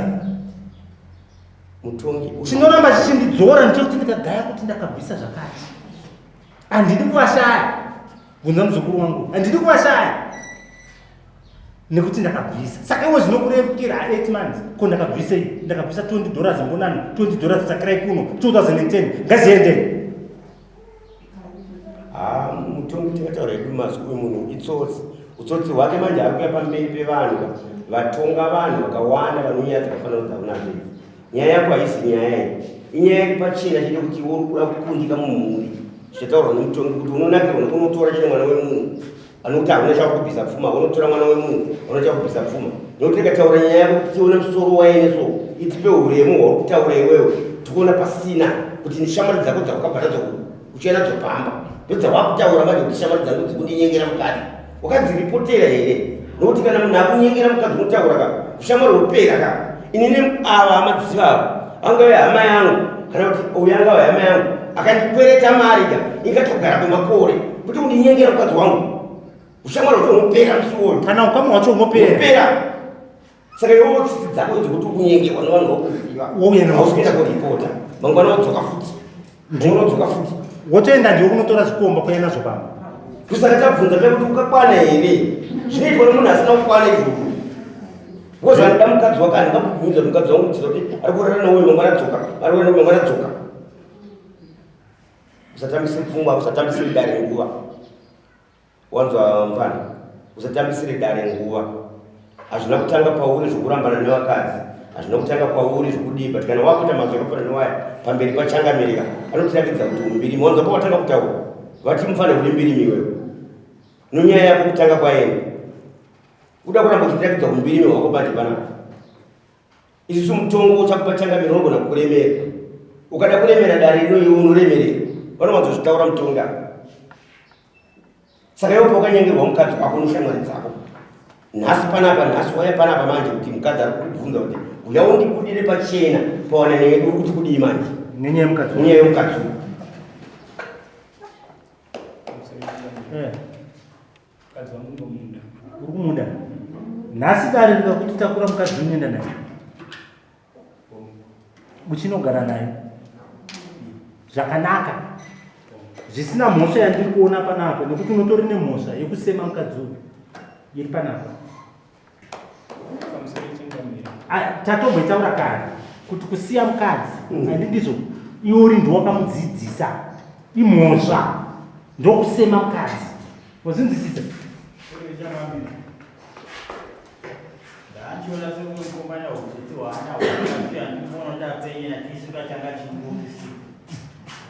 mutongi chinoramba chichindidzora ndechekuti ndikagaya kuti ndakabvisa zvakati handidi kuvashaya bvunza muzukuru wangu handidi kuvashaya nekuti ndakabvisa saka iwe zvinokurerukira 8 months ko ndakabvisei ndakabvisa 20 dollars mbonani 20 dollars tsakirai kuno 2010 ngaziendei ha mutongi tingataura hedu mazwi uyu munhu itsotsi utsotsi hwake manje ari kuya pamberi pevanhu vatonga vanhu vakawanda vanonyaya dzakafanana dzaunadzo idzi nyaya yako haisi nyaya iyi inyaya iri pachena chete kuti iwe uri kuda kukundika mumhuri zvichataurwa nemutongi kuti unonakirwa nekunotora chete mwana wemunhu anokuti hauna chakubvisa pfuma unotora mwana wemunhu hauna chakubvisa pfuma nokuti tikataura nyaya yako kuti tione musoro waene so itipe uremu hwauri kutaura iwewe tikuona pasina kuti neshamwari dzako dzawakabva nadzo uchiuya nadzo pamba ndodzawakutaura manje kuti shamwari dzangu dzikundinyengera mukadzi wakadziripotera here nokuti kana munhu akunyengera mukadzi unotaura ka ushamwari hwopera ka inini ava hama dziva ava angave hama yangu kana kuti uyu angave hama yangu akandikwereta mari ka ingatogara kwemakore kuti undinyengera mukadzi wangu ushamwari hwacho unopera musi uwoyo kana ukama hwacho unopera unopera saka iwewo tsitsi dzako idzi kuti ukunyengerwa nevanhu vakuziva Wouya nawo. hausi kuenda koripota mangwana wodzoka futi mangwana wodzoka futi wotoenda ndiwe kunotora zvikomba kuya nazvo pamba kusaka tabvunza paya kuti ukakwana here zvinoitwa nemunhu asina kukwana izvozvo because anoda mukadzi wake andingakubvunza kuti mukadzi wangu kuti ari kurara neuyu mangwana dzoka ari kurara neuyu mangwana dzoka usatambise pfungwa usatambisire dare nguva wanzwa mfana usatambisire dare nguva hazvina kutanga pauri zvokurambana nevakadzi hazvina kutanga kwauri zvokudii but kana wakuita mazwi akafanana newaya pamberi pachangamirika anotiratidza kuti umbirimi wanzwa pawatanga kutaura vati mufana uri mbirimi iwewe. Nonyaya yako kutanga kwaenda. Uda kuramba uchitiratidza umbirimi hwako panje panapa. Isusu mutongo uchakupa changamiro unogona kukuremera. Ukada kuremera dare rino iwe unoremerera. Vanowanzozvitaura mutongi apa. Saka iwe pawakanyengerwa mukadzi wako neshamwari dzako. Nhasi panapa nhasi waya panapa manje kuti mukadzi ari kukubvunza kuti uya undibudire pachena pawanana yedu uri kuti kudii manje? Nenyaya yemukadzi. Nenyaya yemukadzi. Eh. Mukadzi wangu ndomuda. Uri kumuda? Nhasi dare rikakuti takura mukadzi unoenda naye. Uchinogara naye. Zvakanaka. Zvisina mhosva yandiri kuona panapa nekuti unotori nemhosva yekusema mukadzi uyu. Iri panapa. Tatomboitaura kare kuti kusiya mukadzi handi ndizvo iwe uri ndiwe wakamudzidzisa imhosva ndokusema mukadzi wazinzwisisa Ndachiona sekunge utsotsi hwaana hwaasi handikuona kuti apenye natisu kachanga chingurisi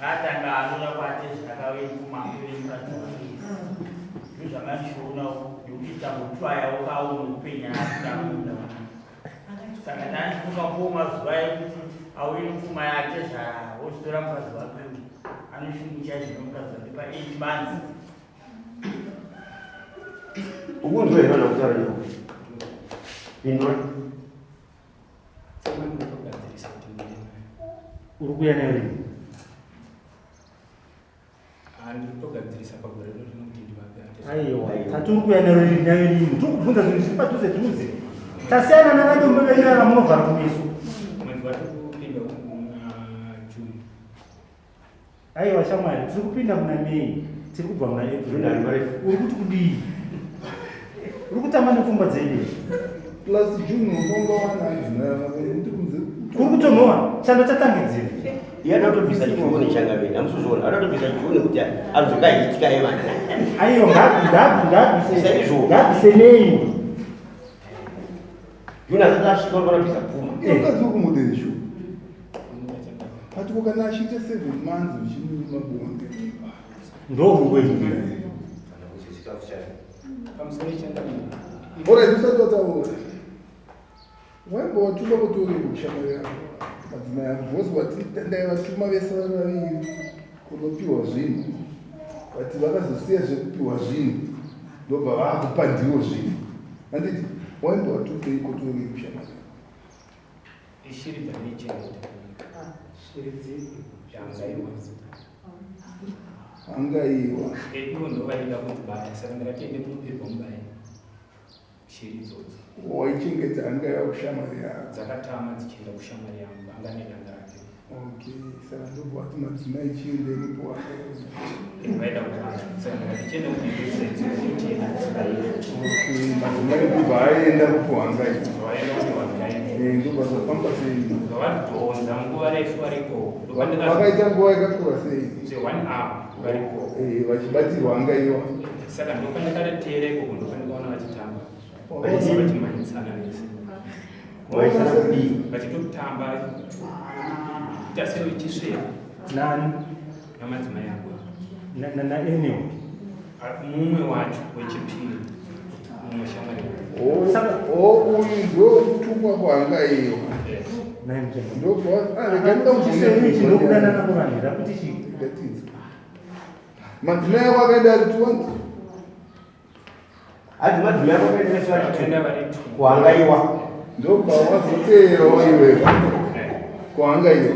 akatanga anoda kwate zvinakave kumambe vemukadzi wake ndozvamandichiona nekuti tambotwayawo kawo nokupenya akudamuda saka ndandifunga kuwo mazuva ekuti auye nepfuma yake zvaochitora mukadzi wake anoshungu chaizvo nemukadzi wake pa eight months Ukunzwa here vana kutaura nyaya? Pindura. Uri kuuya nayo rini? Aiwa, tati uri kuuya nayo rini nayo rini? Tiri kubvunza zvinhu zviri padhuze dhuze. Tasiyana nanadombo veirara munovhara kumeso. Aiwa shamwari, tiri kupinda muna May, tiri kubva muna April. Uri kuti kudii? Uri kutamba nepfungwa dzedu. Plus June unofunga wana kuti kunze kuri kutonhowa chando chatangidzira. Iye anoda kutobvisa chione changamire, hamusi kuzviona. Anoda kutobvisa chione kuti anzwe kahitika yevana. Aiwa ngabvise izvo. Ngabvise nei? June asati asvika unofana kubvisa pfuma. Iye mukadzi wekumudesho. But ko kana achiita 7 months uchimunyima bonde. Ndohungwe. Alright, usati wataura. Waimbo watuma kuti uri kushamwari yako. Madzimai ako because wati ndaivatuma vese vari vaviri kunopiwa zvinhu. But vakazosiya zvekupiwa zvinhu ndobva vakupa ndiwo zvinhu. Handiti waimbo watumei kuti uri kushamwari yako. Ishiri dzandichengeta. Shiri dzipi? Yangaiwa. Angaiwa. Ivo ndovaida kunzibaya saka ndakati ende munopirwa mubaye shiri idzodzo. Waichengeta angaiwa kushamwari yako. Dzakatama dzichienda kushamwari yangu anga nedanga rake. Okay, saka ndobva wati madzimai chiende mupo Vaida kubaya saka ndakati chiende munopirwa Okay, madzimai ndobva aenda kupo angaiwa. Vaenda kupiwa mubaye. Eh, ndobva zvafamba sei? Vavadhonza nguva refu variko. Vakaita nguva yakakura sei? Zve one hour variko. Eh, vachibatirwa angaiwa. Saka ndopandakateera ikoko ndopandikaona vachitamba. Vachimhanyisana vese. Vachitotamba kuita sevechisvera. Nani? Namadzimai angu. Naenio. Mumwe wacho wechipiri. Mumwe shamwari. Oh, uyu ndokutukwa kwangaiwa. Ndokudanana kuvanhu rakuti chii? Madzimai ako akaenda ari 20. Hadzi madzimai ako akaenda vari kuhangaiwa. Ndobva wazoteerawo iwe kuhangaiwa.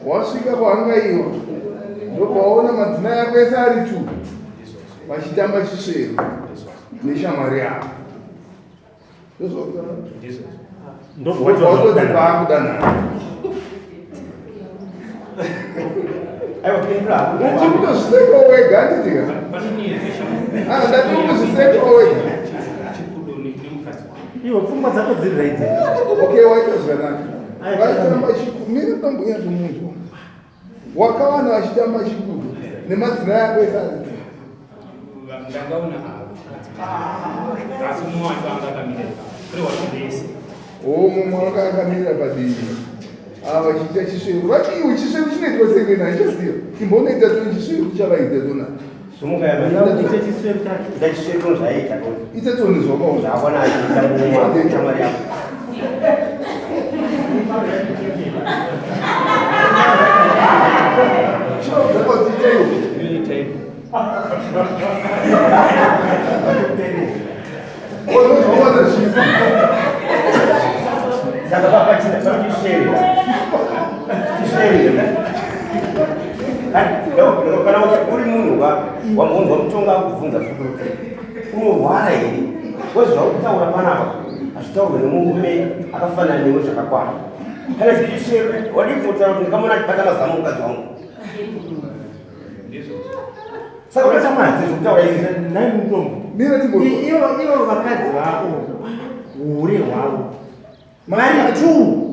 Wasvika kuhangaiwa ndobva waona madzimai ako ese ari tu vachitamba chisvero neshamwari yako. Ndobva watoti paakudanana. Ndachikutozvisekawo wega handitika? Ah, ndachikutozvisekawo wega. Iwe pfungwa dzako dziri right. Okay, waita zvakanaka. Vaitamba chikumira tombonyatsomunzwa. Wakawana vachitamba chikudo nemadzimai ako ese ari Ndakaona avo asi mumwe wacho anga akamira kuri wacho vese. Oh, mumwe anga akamira padivi. Ava chiita chisveru. Vati iwe chisveru chinoitwa sei wena? Handichaziva. Imbonoita tone chisveru chavaita tona. Sumuka yama. Ite chisveru chake. Ita chisveru zvaiita. Ite tione zvakaona. Zvakona achiita mumwe shamwari yako. Saka papa china chisveru. Chisveru. Kana uri munhu wamunhu wamutonga akubvunza futi kuti unorwara here wezvauri kutaura panapa hazvitaurwe nemurume akafanana newe zvakakwana kana chiri chisveru wadii kutaura kuti ndikamuona achibata mazamu mukadzi wangu saka unotamwadzi zvekutaura izvi Nhai mutongo. Mira timbo. Ivo vakadzi vako hure hwavo vari two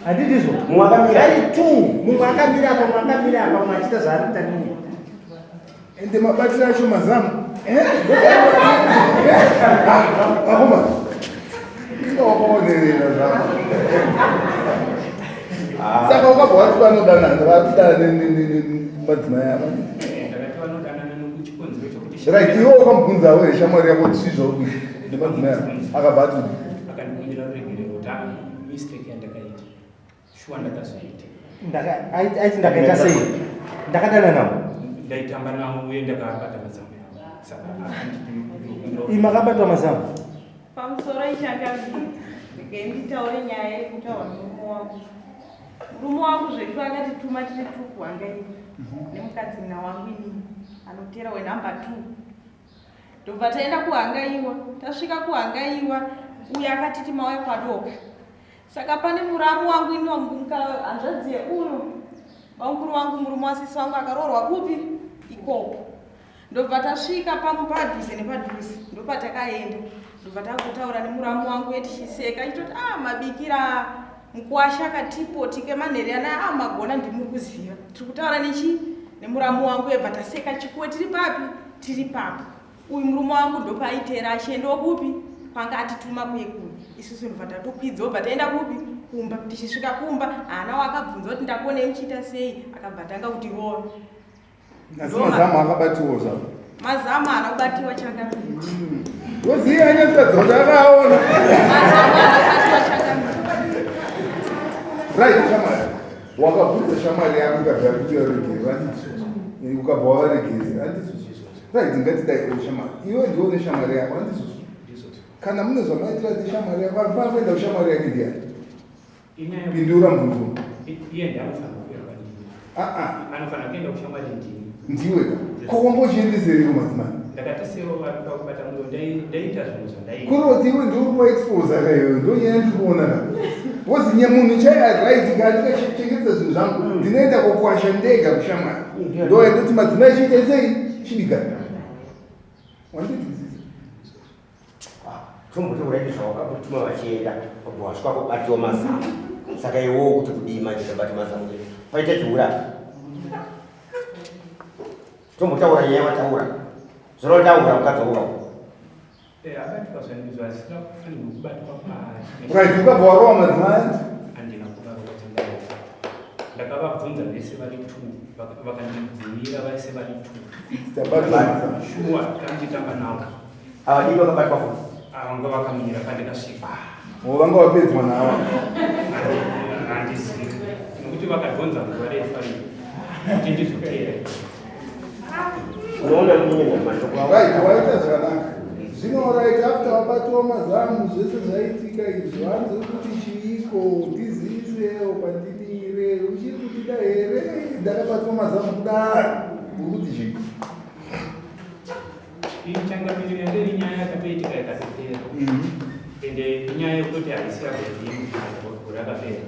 handiti izvo Mumwe akamira. vari two mumwe akamira apa mumwe akamira apa mumwe achiita zvaari kuita nemumwe Ende mabatiro acho mazamu. Eh? Akoma. Inga wakaonerera zvako. Saka ukabva wati vanodanana, vakudanana madzimai ava. Ndakati vanodanana nokuchikonzero chokuti Right, iwe wakamubvunzawo here shamwari yako kuti chii zvauri kuita nemadzimai ava? Akabva ati akandikumbira ruregerero kuti "Ah, mistake yandakaita shuwa ndakazoita Aiti ndakaita sei ndakadana nawo ndaitamba nawo uye ndakabata mazamu yavo saka akandikumbira imi makabatwa mazamu Pamusoro ichangamire, regai nditaure nyaya yekutaura murume wangu. Murume wangu zvedu akatituma tiri two kuhangaiwa nemukadzi muna wangu inini anotera wenhamba two. Ndobva taenda kuhangaiwa, tasvika kuhangaiwa uyo akatiti mauya kwadoka. Saka pane muramu wangu ini wangu hanzvadzi yeuyo vamukuru wangu murume wasisi wangu akaroorwa kupi ikoko. Ndobva tasvika pamwe padhuze nepadhuze ndopatakaenda ndobva takutaura nemuramu wangu yetichiseka achitoti a mabikira mukuwasha katipoti kemanhere anaya a magona ndimuri kuziva tiri kutaura nechi nemuramu wangu yebva taseka chikuwe tiri papi tiri papo uyu murume wangu ndopaaitera achiendawo kupi kwanga atituma kuye kuye isusu ndobva tatokwidza obva taenda kupi kumba tichisvika kumba haana wakabvunza kuti ndakuonei muchiita sei akabva tanga kuti rova Asi mazamu akabatiwo zvavo. Mazamu haana kubatiwa changamire. Woziya anyatsoratidza kuti akaona. Mazamu haana kubatiwa changamire. Right, shamwari. Wakabvunza shamwari yako ikabva yakuti yaregerera handizvo? Ukabva wavaregerera handizvo? Right, ngatidai o shamwari. Iwe ndiwe une shamwari yako handizvo? Kana mune zvamaitira neshamwari yako, anofanira kuenda kushamwari yake ndiani? Inyaya Pindura mubvunzo. Iye ndiye anofanira kuuya kwandiri. Ah ah. Anofanira kuenda kushamwari ndini. Ndiwe ka. Ko wambochiendeserei kumadzimai? Ndakati sevo vari kuda kubata mwoyo ndaiita zvinhu zvandaita. Kuroti iwe ndiwe uri kuexposa ka iwe ndo nyaya ndiri kuona ka. Wozi nye munhu chai right ka ndikachengetedza zvinhu zvangu ndinoenda kokwasha ndega kushamwari. Ndo yandoti madzimai chiita sei chibika. Wandinzwisisa? Tombotaura izvi zvawakakutuma vachienda wabva wasvika kubatiwa mazamu saka iwowo kuti kudii manje tabati mazamu paita chiura tombotaura nyaya wataura zvinotaura mukadzi wako Abatwa zvasina kufanirwa kubatwa paari. Right, ukabva warova madzimai. Handina kuvarova changamire. Ndakavabvunza vese vari two vakandibvumira vese vari two. Tabatwa mazamu. Shuwa tandichitamba navo. Avadii vakabatwa futi? Vanga vakamira pandakasvika. O vanga vapedzwa navo. Handizivi nokuti vakadhonza nguva refu ari kuti ndizotera. Unoona munyenya mashoko avo. Right, waita zvakanaka. Zvino right after wabatiwa mazamu zvese zvaitika izvo hanzi uri kuti chiiko ndizivisewo pandimire uchiri kutida here ndakabatwa mazamu kudaro uri kuti chii? Changamire yanga iri nyaya yakatoitika ikatopera. Ende inyaya yekutoti haisi yagore rino gore rakapera.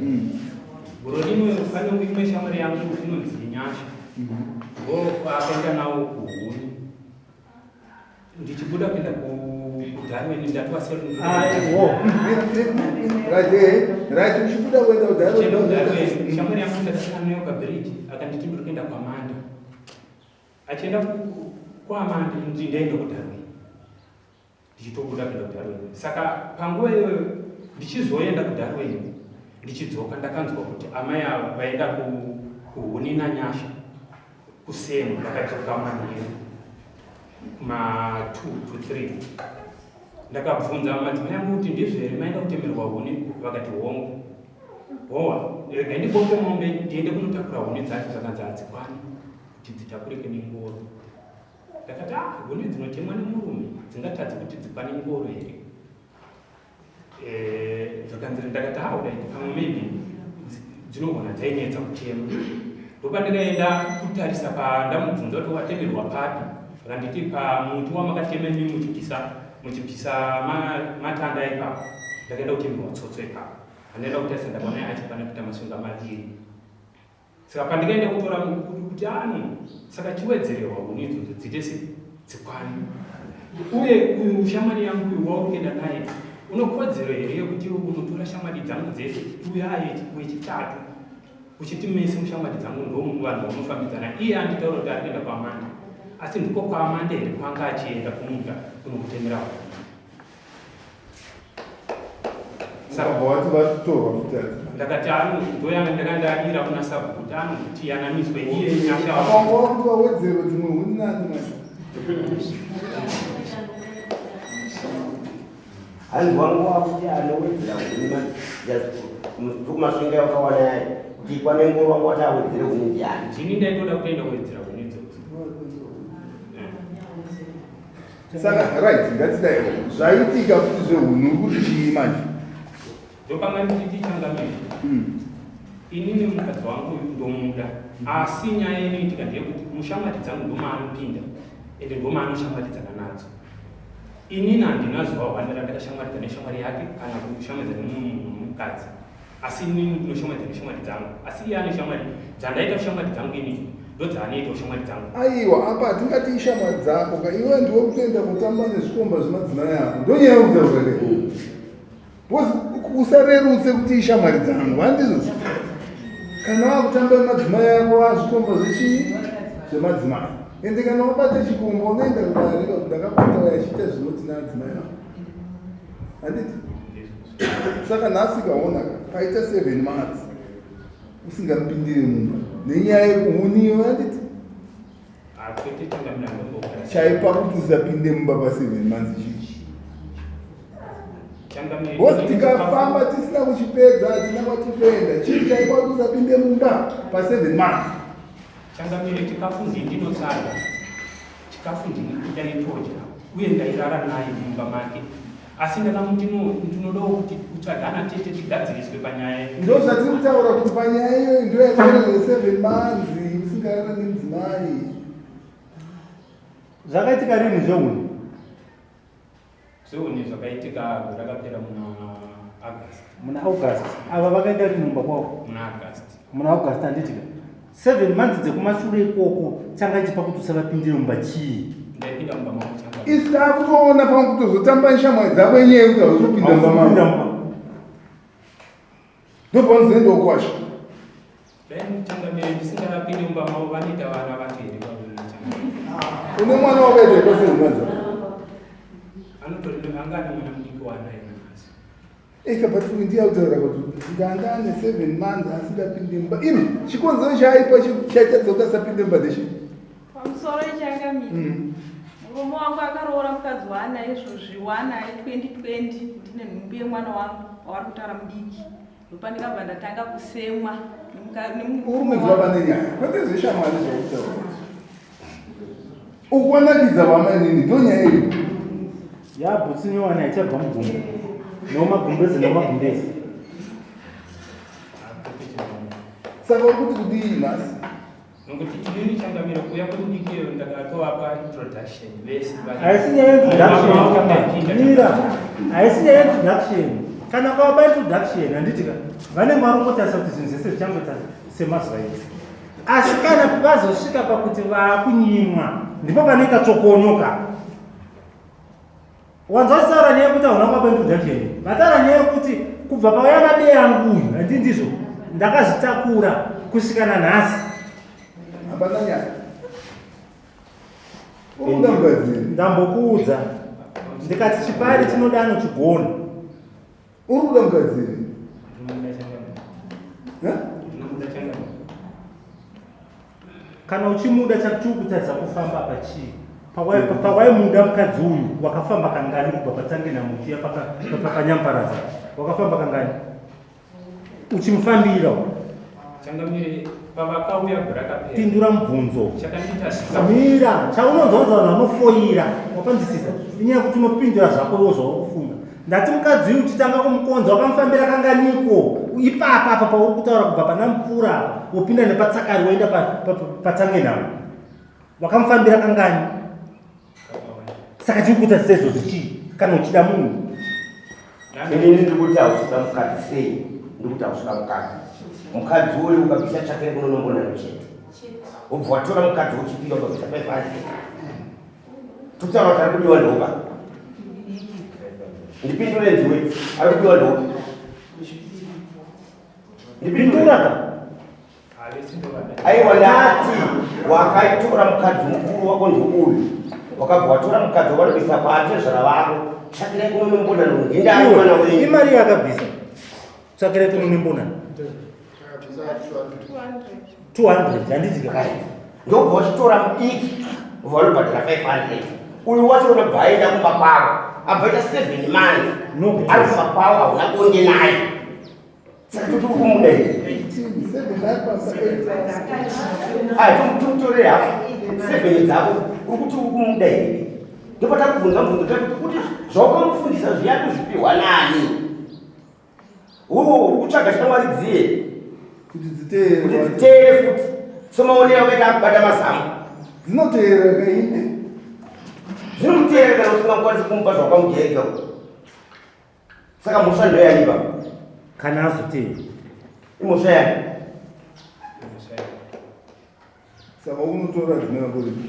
Gore rimwe pane imwe shamwari yangu inonzi Nyasha. Ndo akaenda nawo kuhuni. Ndichibuda kuenda kuDarwin ndatowasiya Right, right, uchibuda kuenda Ndichienda kuDarwin. kuDarwin, shamwari yangu ndakasangana nayo pabridge akanditi ndiri kuenda kwaManda. Achienda kwaManda inzi ndaenda kuDarwin. Ndichitobuda kuenda kuDarwin. Saka panguva iyoyo ndichizoenda kuDarwin ndichidzoka ndakanzwa kuti amai ava vaenda kuhuni naNyasha kusemu ndakadzoka manheru. Kuma 2 to 3 ndakabvunza madzimai angu kuti ndizvo here maenda kutemerwa huni, vakati hongu. Howa, regai ndibonge mombe ndiende kunotakura huni dzacho, dzakanzi hadzikwani kuti dzitakurike nengoro. Ndakati ah, huni dzinotemwa nemurume dzingatadze kuti dzikwane ngoro here? Eh, zvakanzi ndakati ah, alright, pamwe maybe dzinogona dzainetsa kutema. Ndopandakaenda kutarisa pandamubvunza kuti watemerwa papi, akanditi pamuti wamakatema imi muchibvisa muchibvisa matanda ipapo. Ndakaenda kutemerwa tsotso ipapo, andaenda kutarisa ndakaona achikwana kuita masunga maviri. Saka pandikaenda kutora kuti ano saka chiwedzererwa huni idzodzo dziite se dzikwane. Uye uyu shamwari yangu uyu wauri kuenda naye unokodzero here yekuti unotora shamwari dzangu dzese uye aye wechitatu uchiti mese mushamwari dzangu ndo vanhu vaunofambidzana. Iye anditaura kuti ari kuenda kwaAmanda, asi ndiko kwaAmanda here kwanga achienda kunoita kunokutemera huni? Saka wati vatorwa futi ati. Ndakati ano ndoyanga ndakandadira kuna sabhuku kuti ano kuti yanamiswe iye nyasha. Apa wanga wakuti wawedzerwe dzimwe huni nani manje. Hanzi wangu wakuti anowedzera huni manje. Tukumasvinga wakawana yayi. Kuti ikwane ngoro wangu wati awedzere huni ndiani. Ndini ndaitoda kuenda kuwedzera huni idzodzo. Saka right ngatidai zvaitika futi zvehunhu uri kuti chii manje? Ndopanga ndichiti changamire. Inini mukadzi wangu uyu ndomuda. Asi nyaya inoitika ndeyekuti mushamwari dzangu ndomaanopinda ende ndomaanoshamwaridzana nadzo. Inini handina zuva hwanda randakashamwaridzana neshamwari yake kana kushamwaridzana nemumwe munhu mukadzi. Asi inini ndinoshamwaridzana neshamwari dzangu. Asi iye ane shamwari dzandaita shamwari dzangu inini ndodzaanoitawo shamwari dzangu. Aiwa apa hatingati ishamwari dzako ka iwe ndiwe kutoenda kutamba nezvikomba zvemadzimai ako ndonyaya yekutaura ke because usarerutse kuti ishamwari dzangu handizvo kana wakutamba nemadzimai ako azvikomba zvechii zvemadzimai ende kana wabata chikomba unoenda kudare ndakabata uyo achiita zvinoti naadzimai ako handiti saka nhasi kaona paita 7 months usingapindire mumba nenyaya yekuhuniwa handiti chaipa kuti usapinde mumba pa 7 months chii because tikafamba tisina kuchipedza hatina kwatikuenda chii chaipa kuti usapinde mumba pa 7 months Changamire, chikafu ndini ndinotsvaga chikafu ndini ndaitodya uye ndairara naye mumba make asi ndakamuti no ndinodawo kuti utsvaga ana tete tigadziriswe panyaya ndo zvatiri kutaura kuti panyaya iyoyo ndo yataura yeseven months usingarara nemudzimai Zvakaitika rini zvehuni? Zvehuni zvakaitika gore rakapera muna August. Muna August. Ava vakaenda rini mumba kwavo? Muna August. Muna August handitika. 7 months dzekumashure ikoko changa chipa kuti usavapindire mumba chii? Ndaipinda mumba mavo changa. Isi takutoona pamwe kutozotamba neshamwari dzako yenyaya yekuti hauzopinda mumba mavo. Ndopaunozoenda ukwasha. Dai changamire ndisingavapinde mumba mavo vanoita vana vacho here varume changamire. Une mwana wakaita ipasi mwanza. Anotori anga ane mwana mudiki waanaye nanhasi. Eka but uyu ndiye akutaura kuti ndanga ane 7 months asingapinde mumba. Imi chikonzero chaaipa chaitadza kuti asapinde mumba ndechii? Pamusoro ichangamire. Murume wangu akaroora mukadzi waanaye izvozvi waanaye 2020 ndine nhumbu yemwana wangu wavari kutaura mudiki. Ndopandikabva ndatanga kusemwa Uri kunzwa pane nyaya kwete zveshamwari zvakutaura izvi. Ukwanakidza vamainini ndonyaya iripo. Yabhutsu nyowani haichabva mugumbo. Nomagumbezi nomagumbezi. Saka uri kuti kudii nhasi? Nokuti inini changamire kuuya kwemudiki iyo ndakatovapa introduction vese. Haisi nyaya yeintroduction. Mira. Haisi nyaya yeintroduction. Kana ukavapa introduction handiti ka vanenge vari kungotarisa kuti zvinhu zvese zvichangoita semazuva ese. Asi kana vazosvika pakuti vakunyimwa ndipo panoita tsokonyoka. Wanzwa vachitaura nyaya yekuti hauna kuvapa introduction. Vataura nyaya yekuti kubva pauya mabe yangu uyu handii ndizvo ndakazvitakura kusvika nanhasi. Hapana nyaya. Urikuda mukadzi. Ndambokuudza ndikati chipari chinoda anochigona. Uri kuda mukadzi here? Kana uchimuda chakutadza kufamba apa chii? Pawaimuda mukadzi uyu wakafamba kangani kubva patange namuchiya panyambaradza wakafamba kangani uchimufambira? Changamire, pavakauya gore rakapera. Pindura mubvunzo. Chakandiita sika. Mira, chaunonzwa vanhu vanofoira wapanzwisisa inyaya yekuti unopindura zvako iwo zvauri kufunga. Ndati mukadzi uyu uchitanga kumukonza wakamufambira kanganiko ipapa apa pauri kutaura kubva pana mupfura apa wopinda nepatsakari woenda patange namo wakamufambira kangani? Saka chiri kuita sezvo zvichii kana uchida munhu? Inini ndiri kuti hausuda mukadzi sei? Ndiri kuti hausuda mukadzi. Mukadzi uyu ukabvisa chake kunonombonano chete. Wobva watora mukadzi wochipira ukabvisa 500. Totaura kuti ari kudiwa ndoba. Ndipindure ndiwe. Ari kudiwa ndoba. Ndipindura ka. Aiwa ndati wakaitora mukadzi mukuru wako ndouyu. Wakabva watora mukadzi wavanobvisa kwaatezvara vako. Tsvakirai kuno nembonano ngendani mwana wenyu. Imari yakabvisa. Tsvakirai kuno nembonano. 200 handiti ka? Ndobva wachitora mudiki ubva wanobhadhara 500. Uyu wacho unobva aenda kumba kwavo. Abva aita 7 months. Ari kumba kwavo hauna bonde naye. Saka toti uri kumuda here? Ah, tumutore hafu 7 dzako uri kuti uri kumuda here? Ndipo takubvunza mubvunzo takuti kuti zvaukamufundisa zviya kuzvipiwa nani? Uwo uri kutsvaga shamwari dziye kuti dziteere kuti dziteere futi somaonero akaita akubata mazamu dzinoteera kainde dzinomuteera kana usingakwanisi kumupa zvawakamujaidza Saka mhosva ndoyani baba? Kana azoteera. Imhosva yani? Saka unotora dzimwe rako ripi?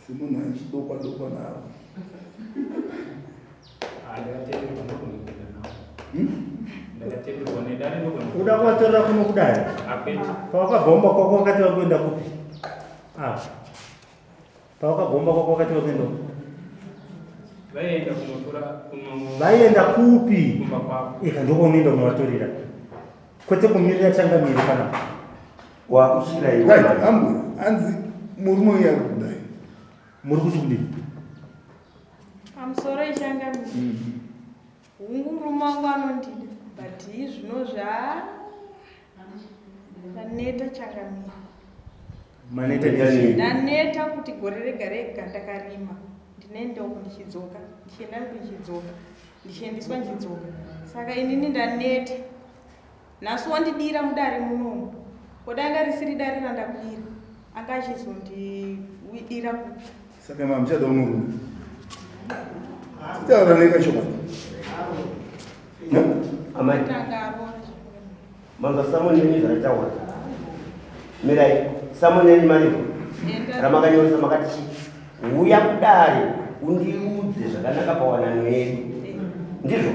Semunhu achidokwa dokwa naro. Uda kuvatorera kuno kudai? Pawakabhomba kwako wakati wakuenda kupi? Ah. Pawakabhomba kwako wakati wakuenda kupi? Vaienda kunotora kuno Vaienda kupi? Kumba kwavo. Eka ndokaunoenda kunovatorera. Kwete kumirira changamire panapa. Wakushira iwe. Right, ambuya, hanzi murume uyu ari kudai. Muri kuti kudii? Pamusoro ichangamire. Hungu murume wangu anondida but izvinozvi haa ndaneta changamire. Maneta nechii? Ndaneta kuti gore rega rega ndakarima ndinoenda uku ndichidzoka ndichienda uku ndichidzoka ndichiendeswa ndichidzoka saka inini ndaneta nhasi wandidira mudare munomu kodanga risiri dare randakwira anga achizondidira kupi Saka mamuchada murume. Titaura neka chokwadi. Amai. Manzwa samoni yenyu zvataura. Mirai, samoni yenyu maripo. Ramakanyoresa makati chii? Huya kudare undiudze zvakanaka pawanano yedu. Ndizvo?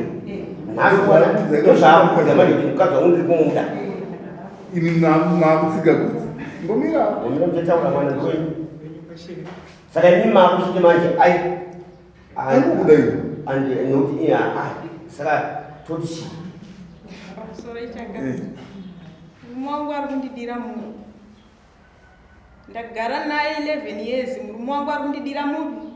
Nhasi wana ndozvaakuudza manje kuti mukadzi wangu ndiri kumuda. Imi makutsiga kutsi. Ngomira. Ngomira muchataura mwana ndowenyu. Saka imi makusvike manje ai. Arikubuda iyo. And nokuti iya ah saka toti chii? Pamusoro ichanga. Murume wangu ari kundidira munhu. Ndagara naye 11 years murume wangu ari kundidira munhu.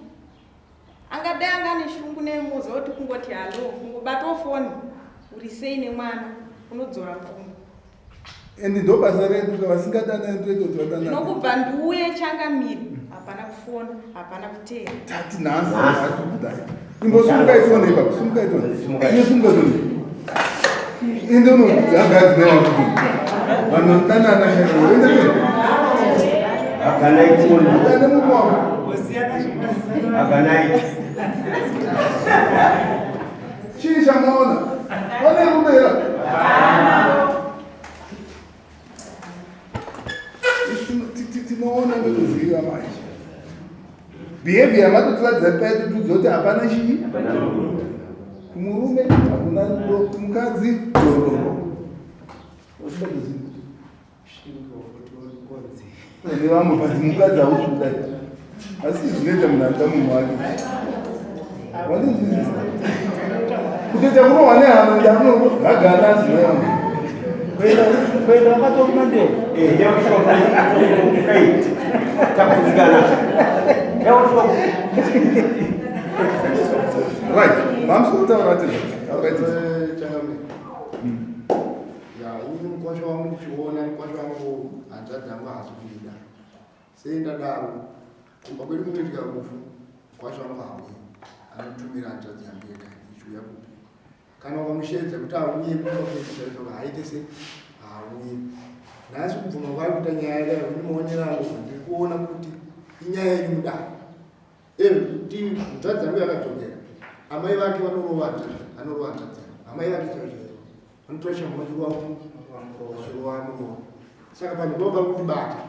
Angadai anga ane shungu nemuza woti kungoti hallo kungobatawo foni uri sei nemwana unodzora pfungwa. And ndo basa redu ka vasingadanani toita kuti vadanane. Ndinokubva ndiuye changamire hapana kufona hapana kuteera. Tati nhasi nhasi kudai. Imbosumuka itione ipapo sumuka itione. Ine sumuka itione. Ende unohanga dzimai wako. Vanhu vanodanana chaiko. Ende Haganai tione. Dane murume wako. Haganai. Chii chamaona? Pane rudo here? Isu tinoona nekuziva manje. Behavior yamatotiratidza paya totiudza kuti hapana chii? Kumurume hakuna rudo, kumukadzi rudo. Nevamwe but mukadzi hausi kudai. Asi zvinoita munhu anoda munhu wake. Wandinzwisisa? Kutoita kurohwa nehama ndakunohagana zvinova. Kuenda wakatoruma ndeu. Takudzikana. Right. Mamusoro taura tizvo. Taura tizvo. Changamire. Ya, ini mukwasha wangu ndichiona mukwasha wangu hanzvadzi yangu haasi kuida. Sei ndadaro? Kumba kwedu kunoitika rufu, mukwasha wangu hauyi. Anotumira hanzvadzi yangu yega ichiuya kupi. Kana ukamusheedza kuti auye kumba kwedu chaizvo haaite se hauyi. Nhasi kubvuma kwaari kuita nyaya yakadai ini maonero angu ndiri kuona kuti inyaya yenyu mudare. Kuti hanzvadzi yangu yakadzokera amai vake vanorova hanzvadzi anorova hanzvadzi yangu amai vake chaivo chaivo vanotora shamhu vachirova vachirova muroora saka panhu pavo pari kundibata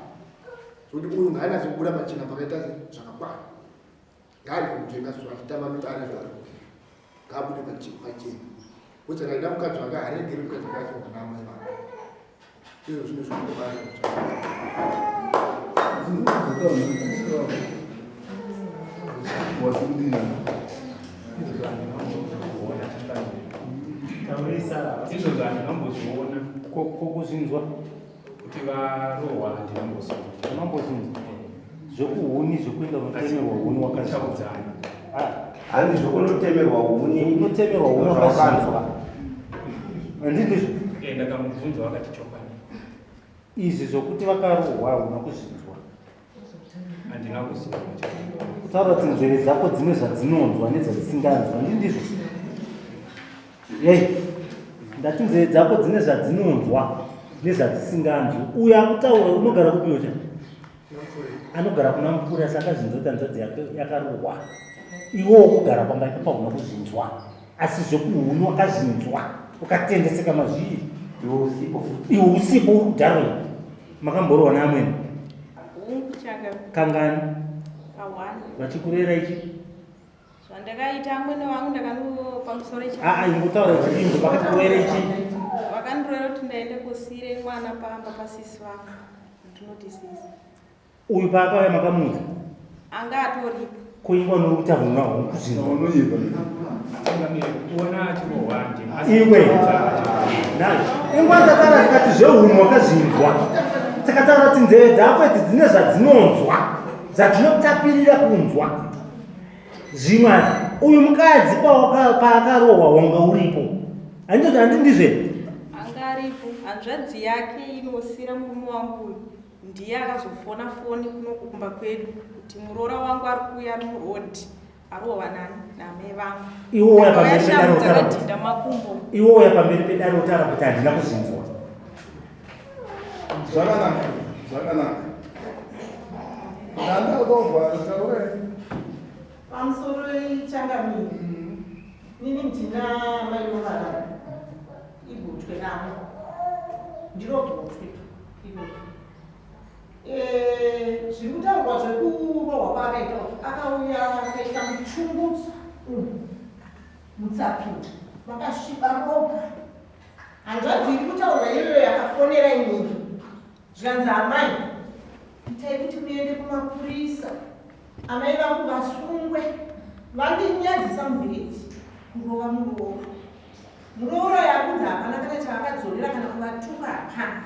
zvekuti uyu ngaanatse kubuda pachena pakaita zvakakwana ngaarege kujenga so achitamba mutare zvaari kuita ngaabude pachena kuti kana aida mukadzi wake haaregeri mukadzi wake achirwa naamai vake izvo zvinhu zvinondibata. Izvozvo handinombozviona. Kokuzvinzwa kuti varohwa handinombozviona. Unombozvinzwa zvekuhuni zvekuenda unotemerwa huni wakazviudzana. Hanzi zvekunotemerwa huni. Unotemerwa huni wakazvinzwa. Handindizvo? Eh, ndakamubvunza wakati chokwadi. Izvi zvokuti vakarohwa hauna kuzvinzwa. Handina kuzvinzwa. Kutaura kuti nzeve dzako dzine zvadzinonzwa nedzadisinganzwa. Handindizvo? Hey, ndati nzeve dzako dzine zvadzinonzwa nezvadzisinganzwi. Uyo akutaura unogara kupi ucha? Anogara kuna Mupfuri asi akazvinzwa kuti hanzvadzi yake yakarohwa. Iwe wokugara pamba ipapo hauna kuzvinzwa. Asi zvekuhuni wakazvinzwa ukatendeseka mazviri. Iwe usipo futi. Iwe usipo uri kuDarwin. Makamborohwa naamwene? Hungu changa. Kangani? Kawani. Vachikurera ichi? Zvandakaita amwene vangu ndakano pamusoro ichi. Aa ingotaura chidimbu vakakurera ichi. Vakandirera kuti ndaende kosiire mwana pamba pasisi vangu. Ndinoti sisi. Uyu paakauya makamuudza? Anga atoripo. Ko ingwa nuri kuti hauna kuzvinzwa. Unonyepa. Changamire kuona achirohwa ndima. Iwe. Nayo. Ingwa tatara tikati zvehunhu wakazvinzwa. Takataura kuti nzeve dzako idzi dzine zvadzinonzwa. Zvadzinotapirira kunzwa. Zvimwe uyu mukadzi paakarohwa wanga uripo. Handiti handi ndizve? Anga aripo. Hanzvadzi yake inosira murume wangu uyu. Ndiye akazofona foni kuno kumba kwedu kuti muroora wangu ari kuuya ari muroad arohwa nani naamai vangu. Iwe uya pamberi pedare wotaura kuti dzakadhinda makumbo. Iwe uya pamberi pedare wotaura kuti handina kuzvinzwa. Zvakanaka, zvakanaka. Ndanda ukavhara taurai. Pamusoro changamire. Nini ndina mai vovana. Igotwe ravo. Ndiro gotwe. Igotwe. Eh, zviri kutaurwa zvekurohwa kwaakaita uku akauya akaita muchungutsa umu mutsapfuta makasviba ropa hanzvadzi iri kutaurwa iyoyo yakafonera inini zvikanzi amai itai kuti muende kumapurisa amai vangu vasungwe vandinyadzisa muvhireji kurova muroora muroora yakunzi hapana kana chaakadzorera kana kuvatuka hapana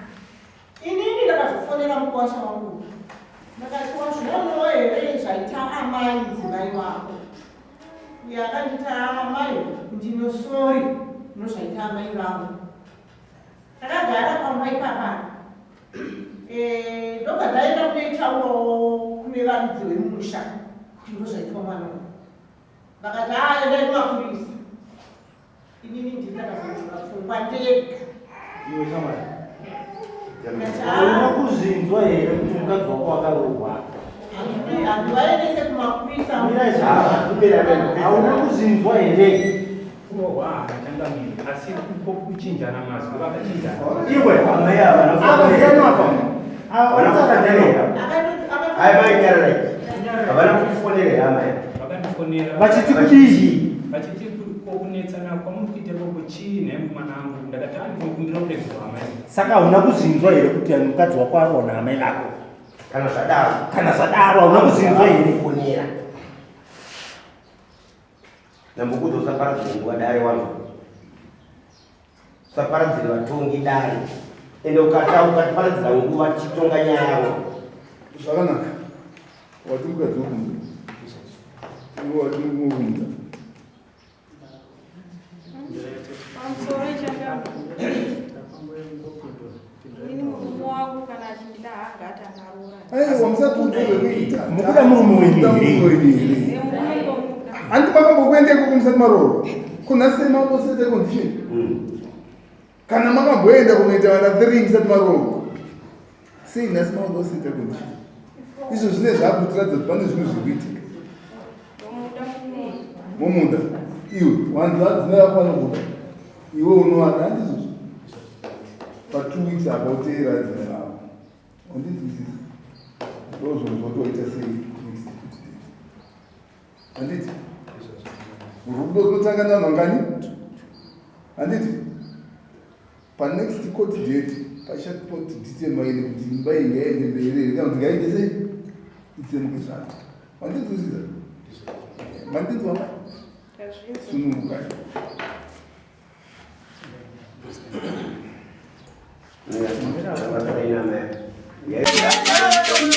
inini ndakazofonera mukuwasha wangu ndakati wazvionawo here zvaita amai mudzimai wako uyo akanditi amai ndino sori nozvaita amai vangu takagara pamba ipapa eh, ndobva ndaenda kunoitaurawo kune varidzi vemusha kuti ndozvaitwa mwana uyu vakati haa endai kumapurisa inini ndini ndakazotora pfungwa ndega. Iwe shamwari, hauna kuzvinzwa here kuti mukadzi wako akarohwa? Handivaendese kumapurisa. Mirai zvakanaka. Hauna kuzvinzwa here? Kurohwa haachangamiri asi kuchinjana mazwi vakachinjana. Iwe, Amai ava apa ndiani apa? Ava vanotaura ndiani? Ai mai nyararai. Havana kukufonera here amai? Vakandifonera. Vachiti kudii? Vachiti ko kunetsana kwamuri kuita ikoko chii nhai mukomana wangu? Ndakati ah ndinokumbira kuregerwa amai. Saka hauna kuzvinzwa here kuti mukadzi wako arohwa naamai vako? Kana zvadaro. Kana zvadaro hauna kuzvinzwa here? Kufonera. Ndambokuudza usaparadzire nguva dare wangu. Usaparadzire vatongi dare. Ende ukata ukatiparadzira nguva tichitonga nyaya yavo. Zvakanaka. Wati mukadzi wekumuda. Iwe wati mukumuda. Pamusoro ichanga. Inini murume wangu kana achindida haanga atangaroora. Aiwa musatiudze zvekuita. Mukuda murume wenyu here? Murume wenyu here? Murume ndomuda. Handi makambokuenda ikoko musati maroorwa. Kuna sei makoseta condition? Kana makamboenda kunoita vana 3 musati maroorwa. Sei nhasi makoseta condition? Izvo zvine zvakutiratidza kuti pane zvimwe zviri kuitika. Ndomuda murume. Momuda. Iwe wanzi vadzimai vako vanokuda. Iwe unovada handizvozvo. Pa 2 weeks apa uteera adzimai vako. Wandinzwisisa? Ndozvo zvotoita sei next kuti date. Handiti? Rudo runotanga nevanhu vangani? Handiti? Panext court date pachatoti determine kuti imba iyi ngaende mberi here kana kuti ngaite sei itsemuke zvayo. Wandinzwisisa? Mandinzwa mai? Tazvinzwa. Sunungukai. Yeah.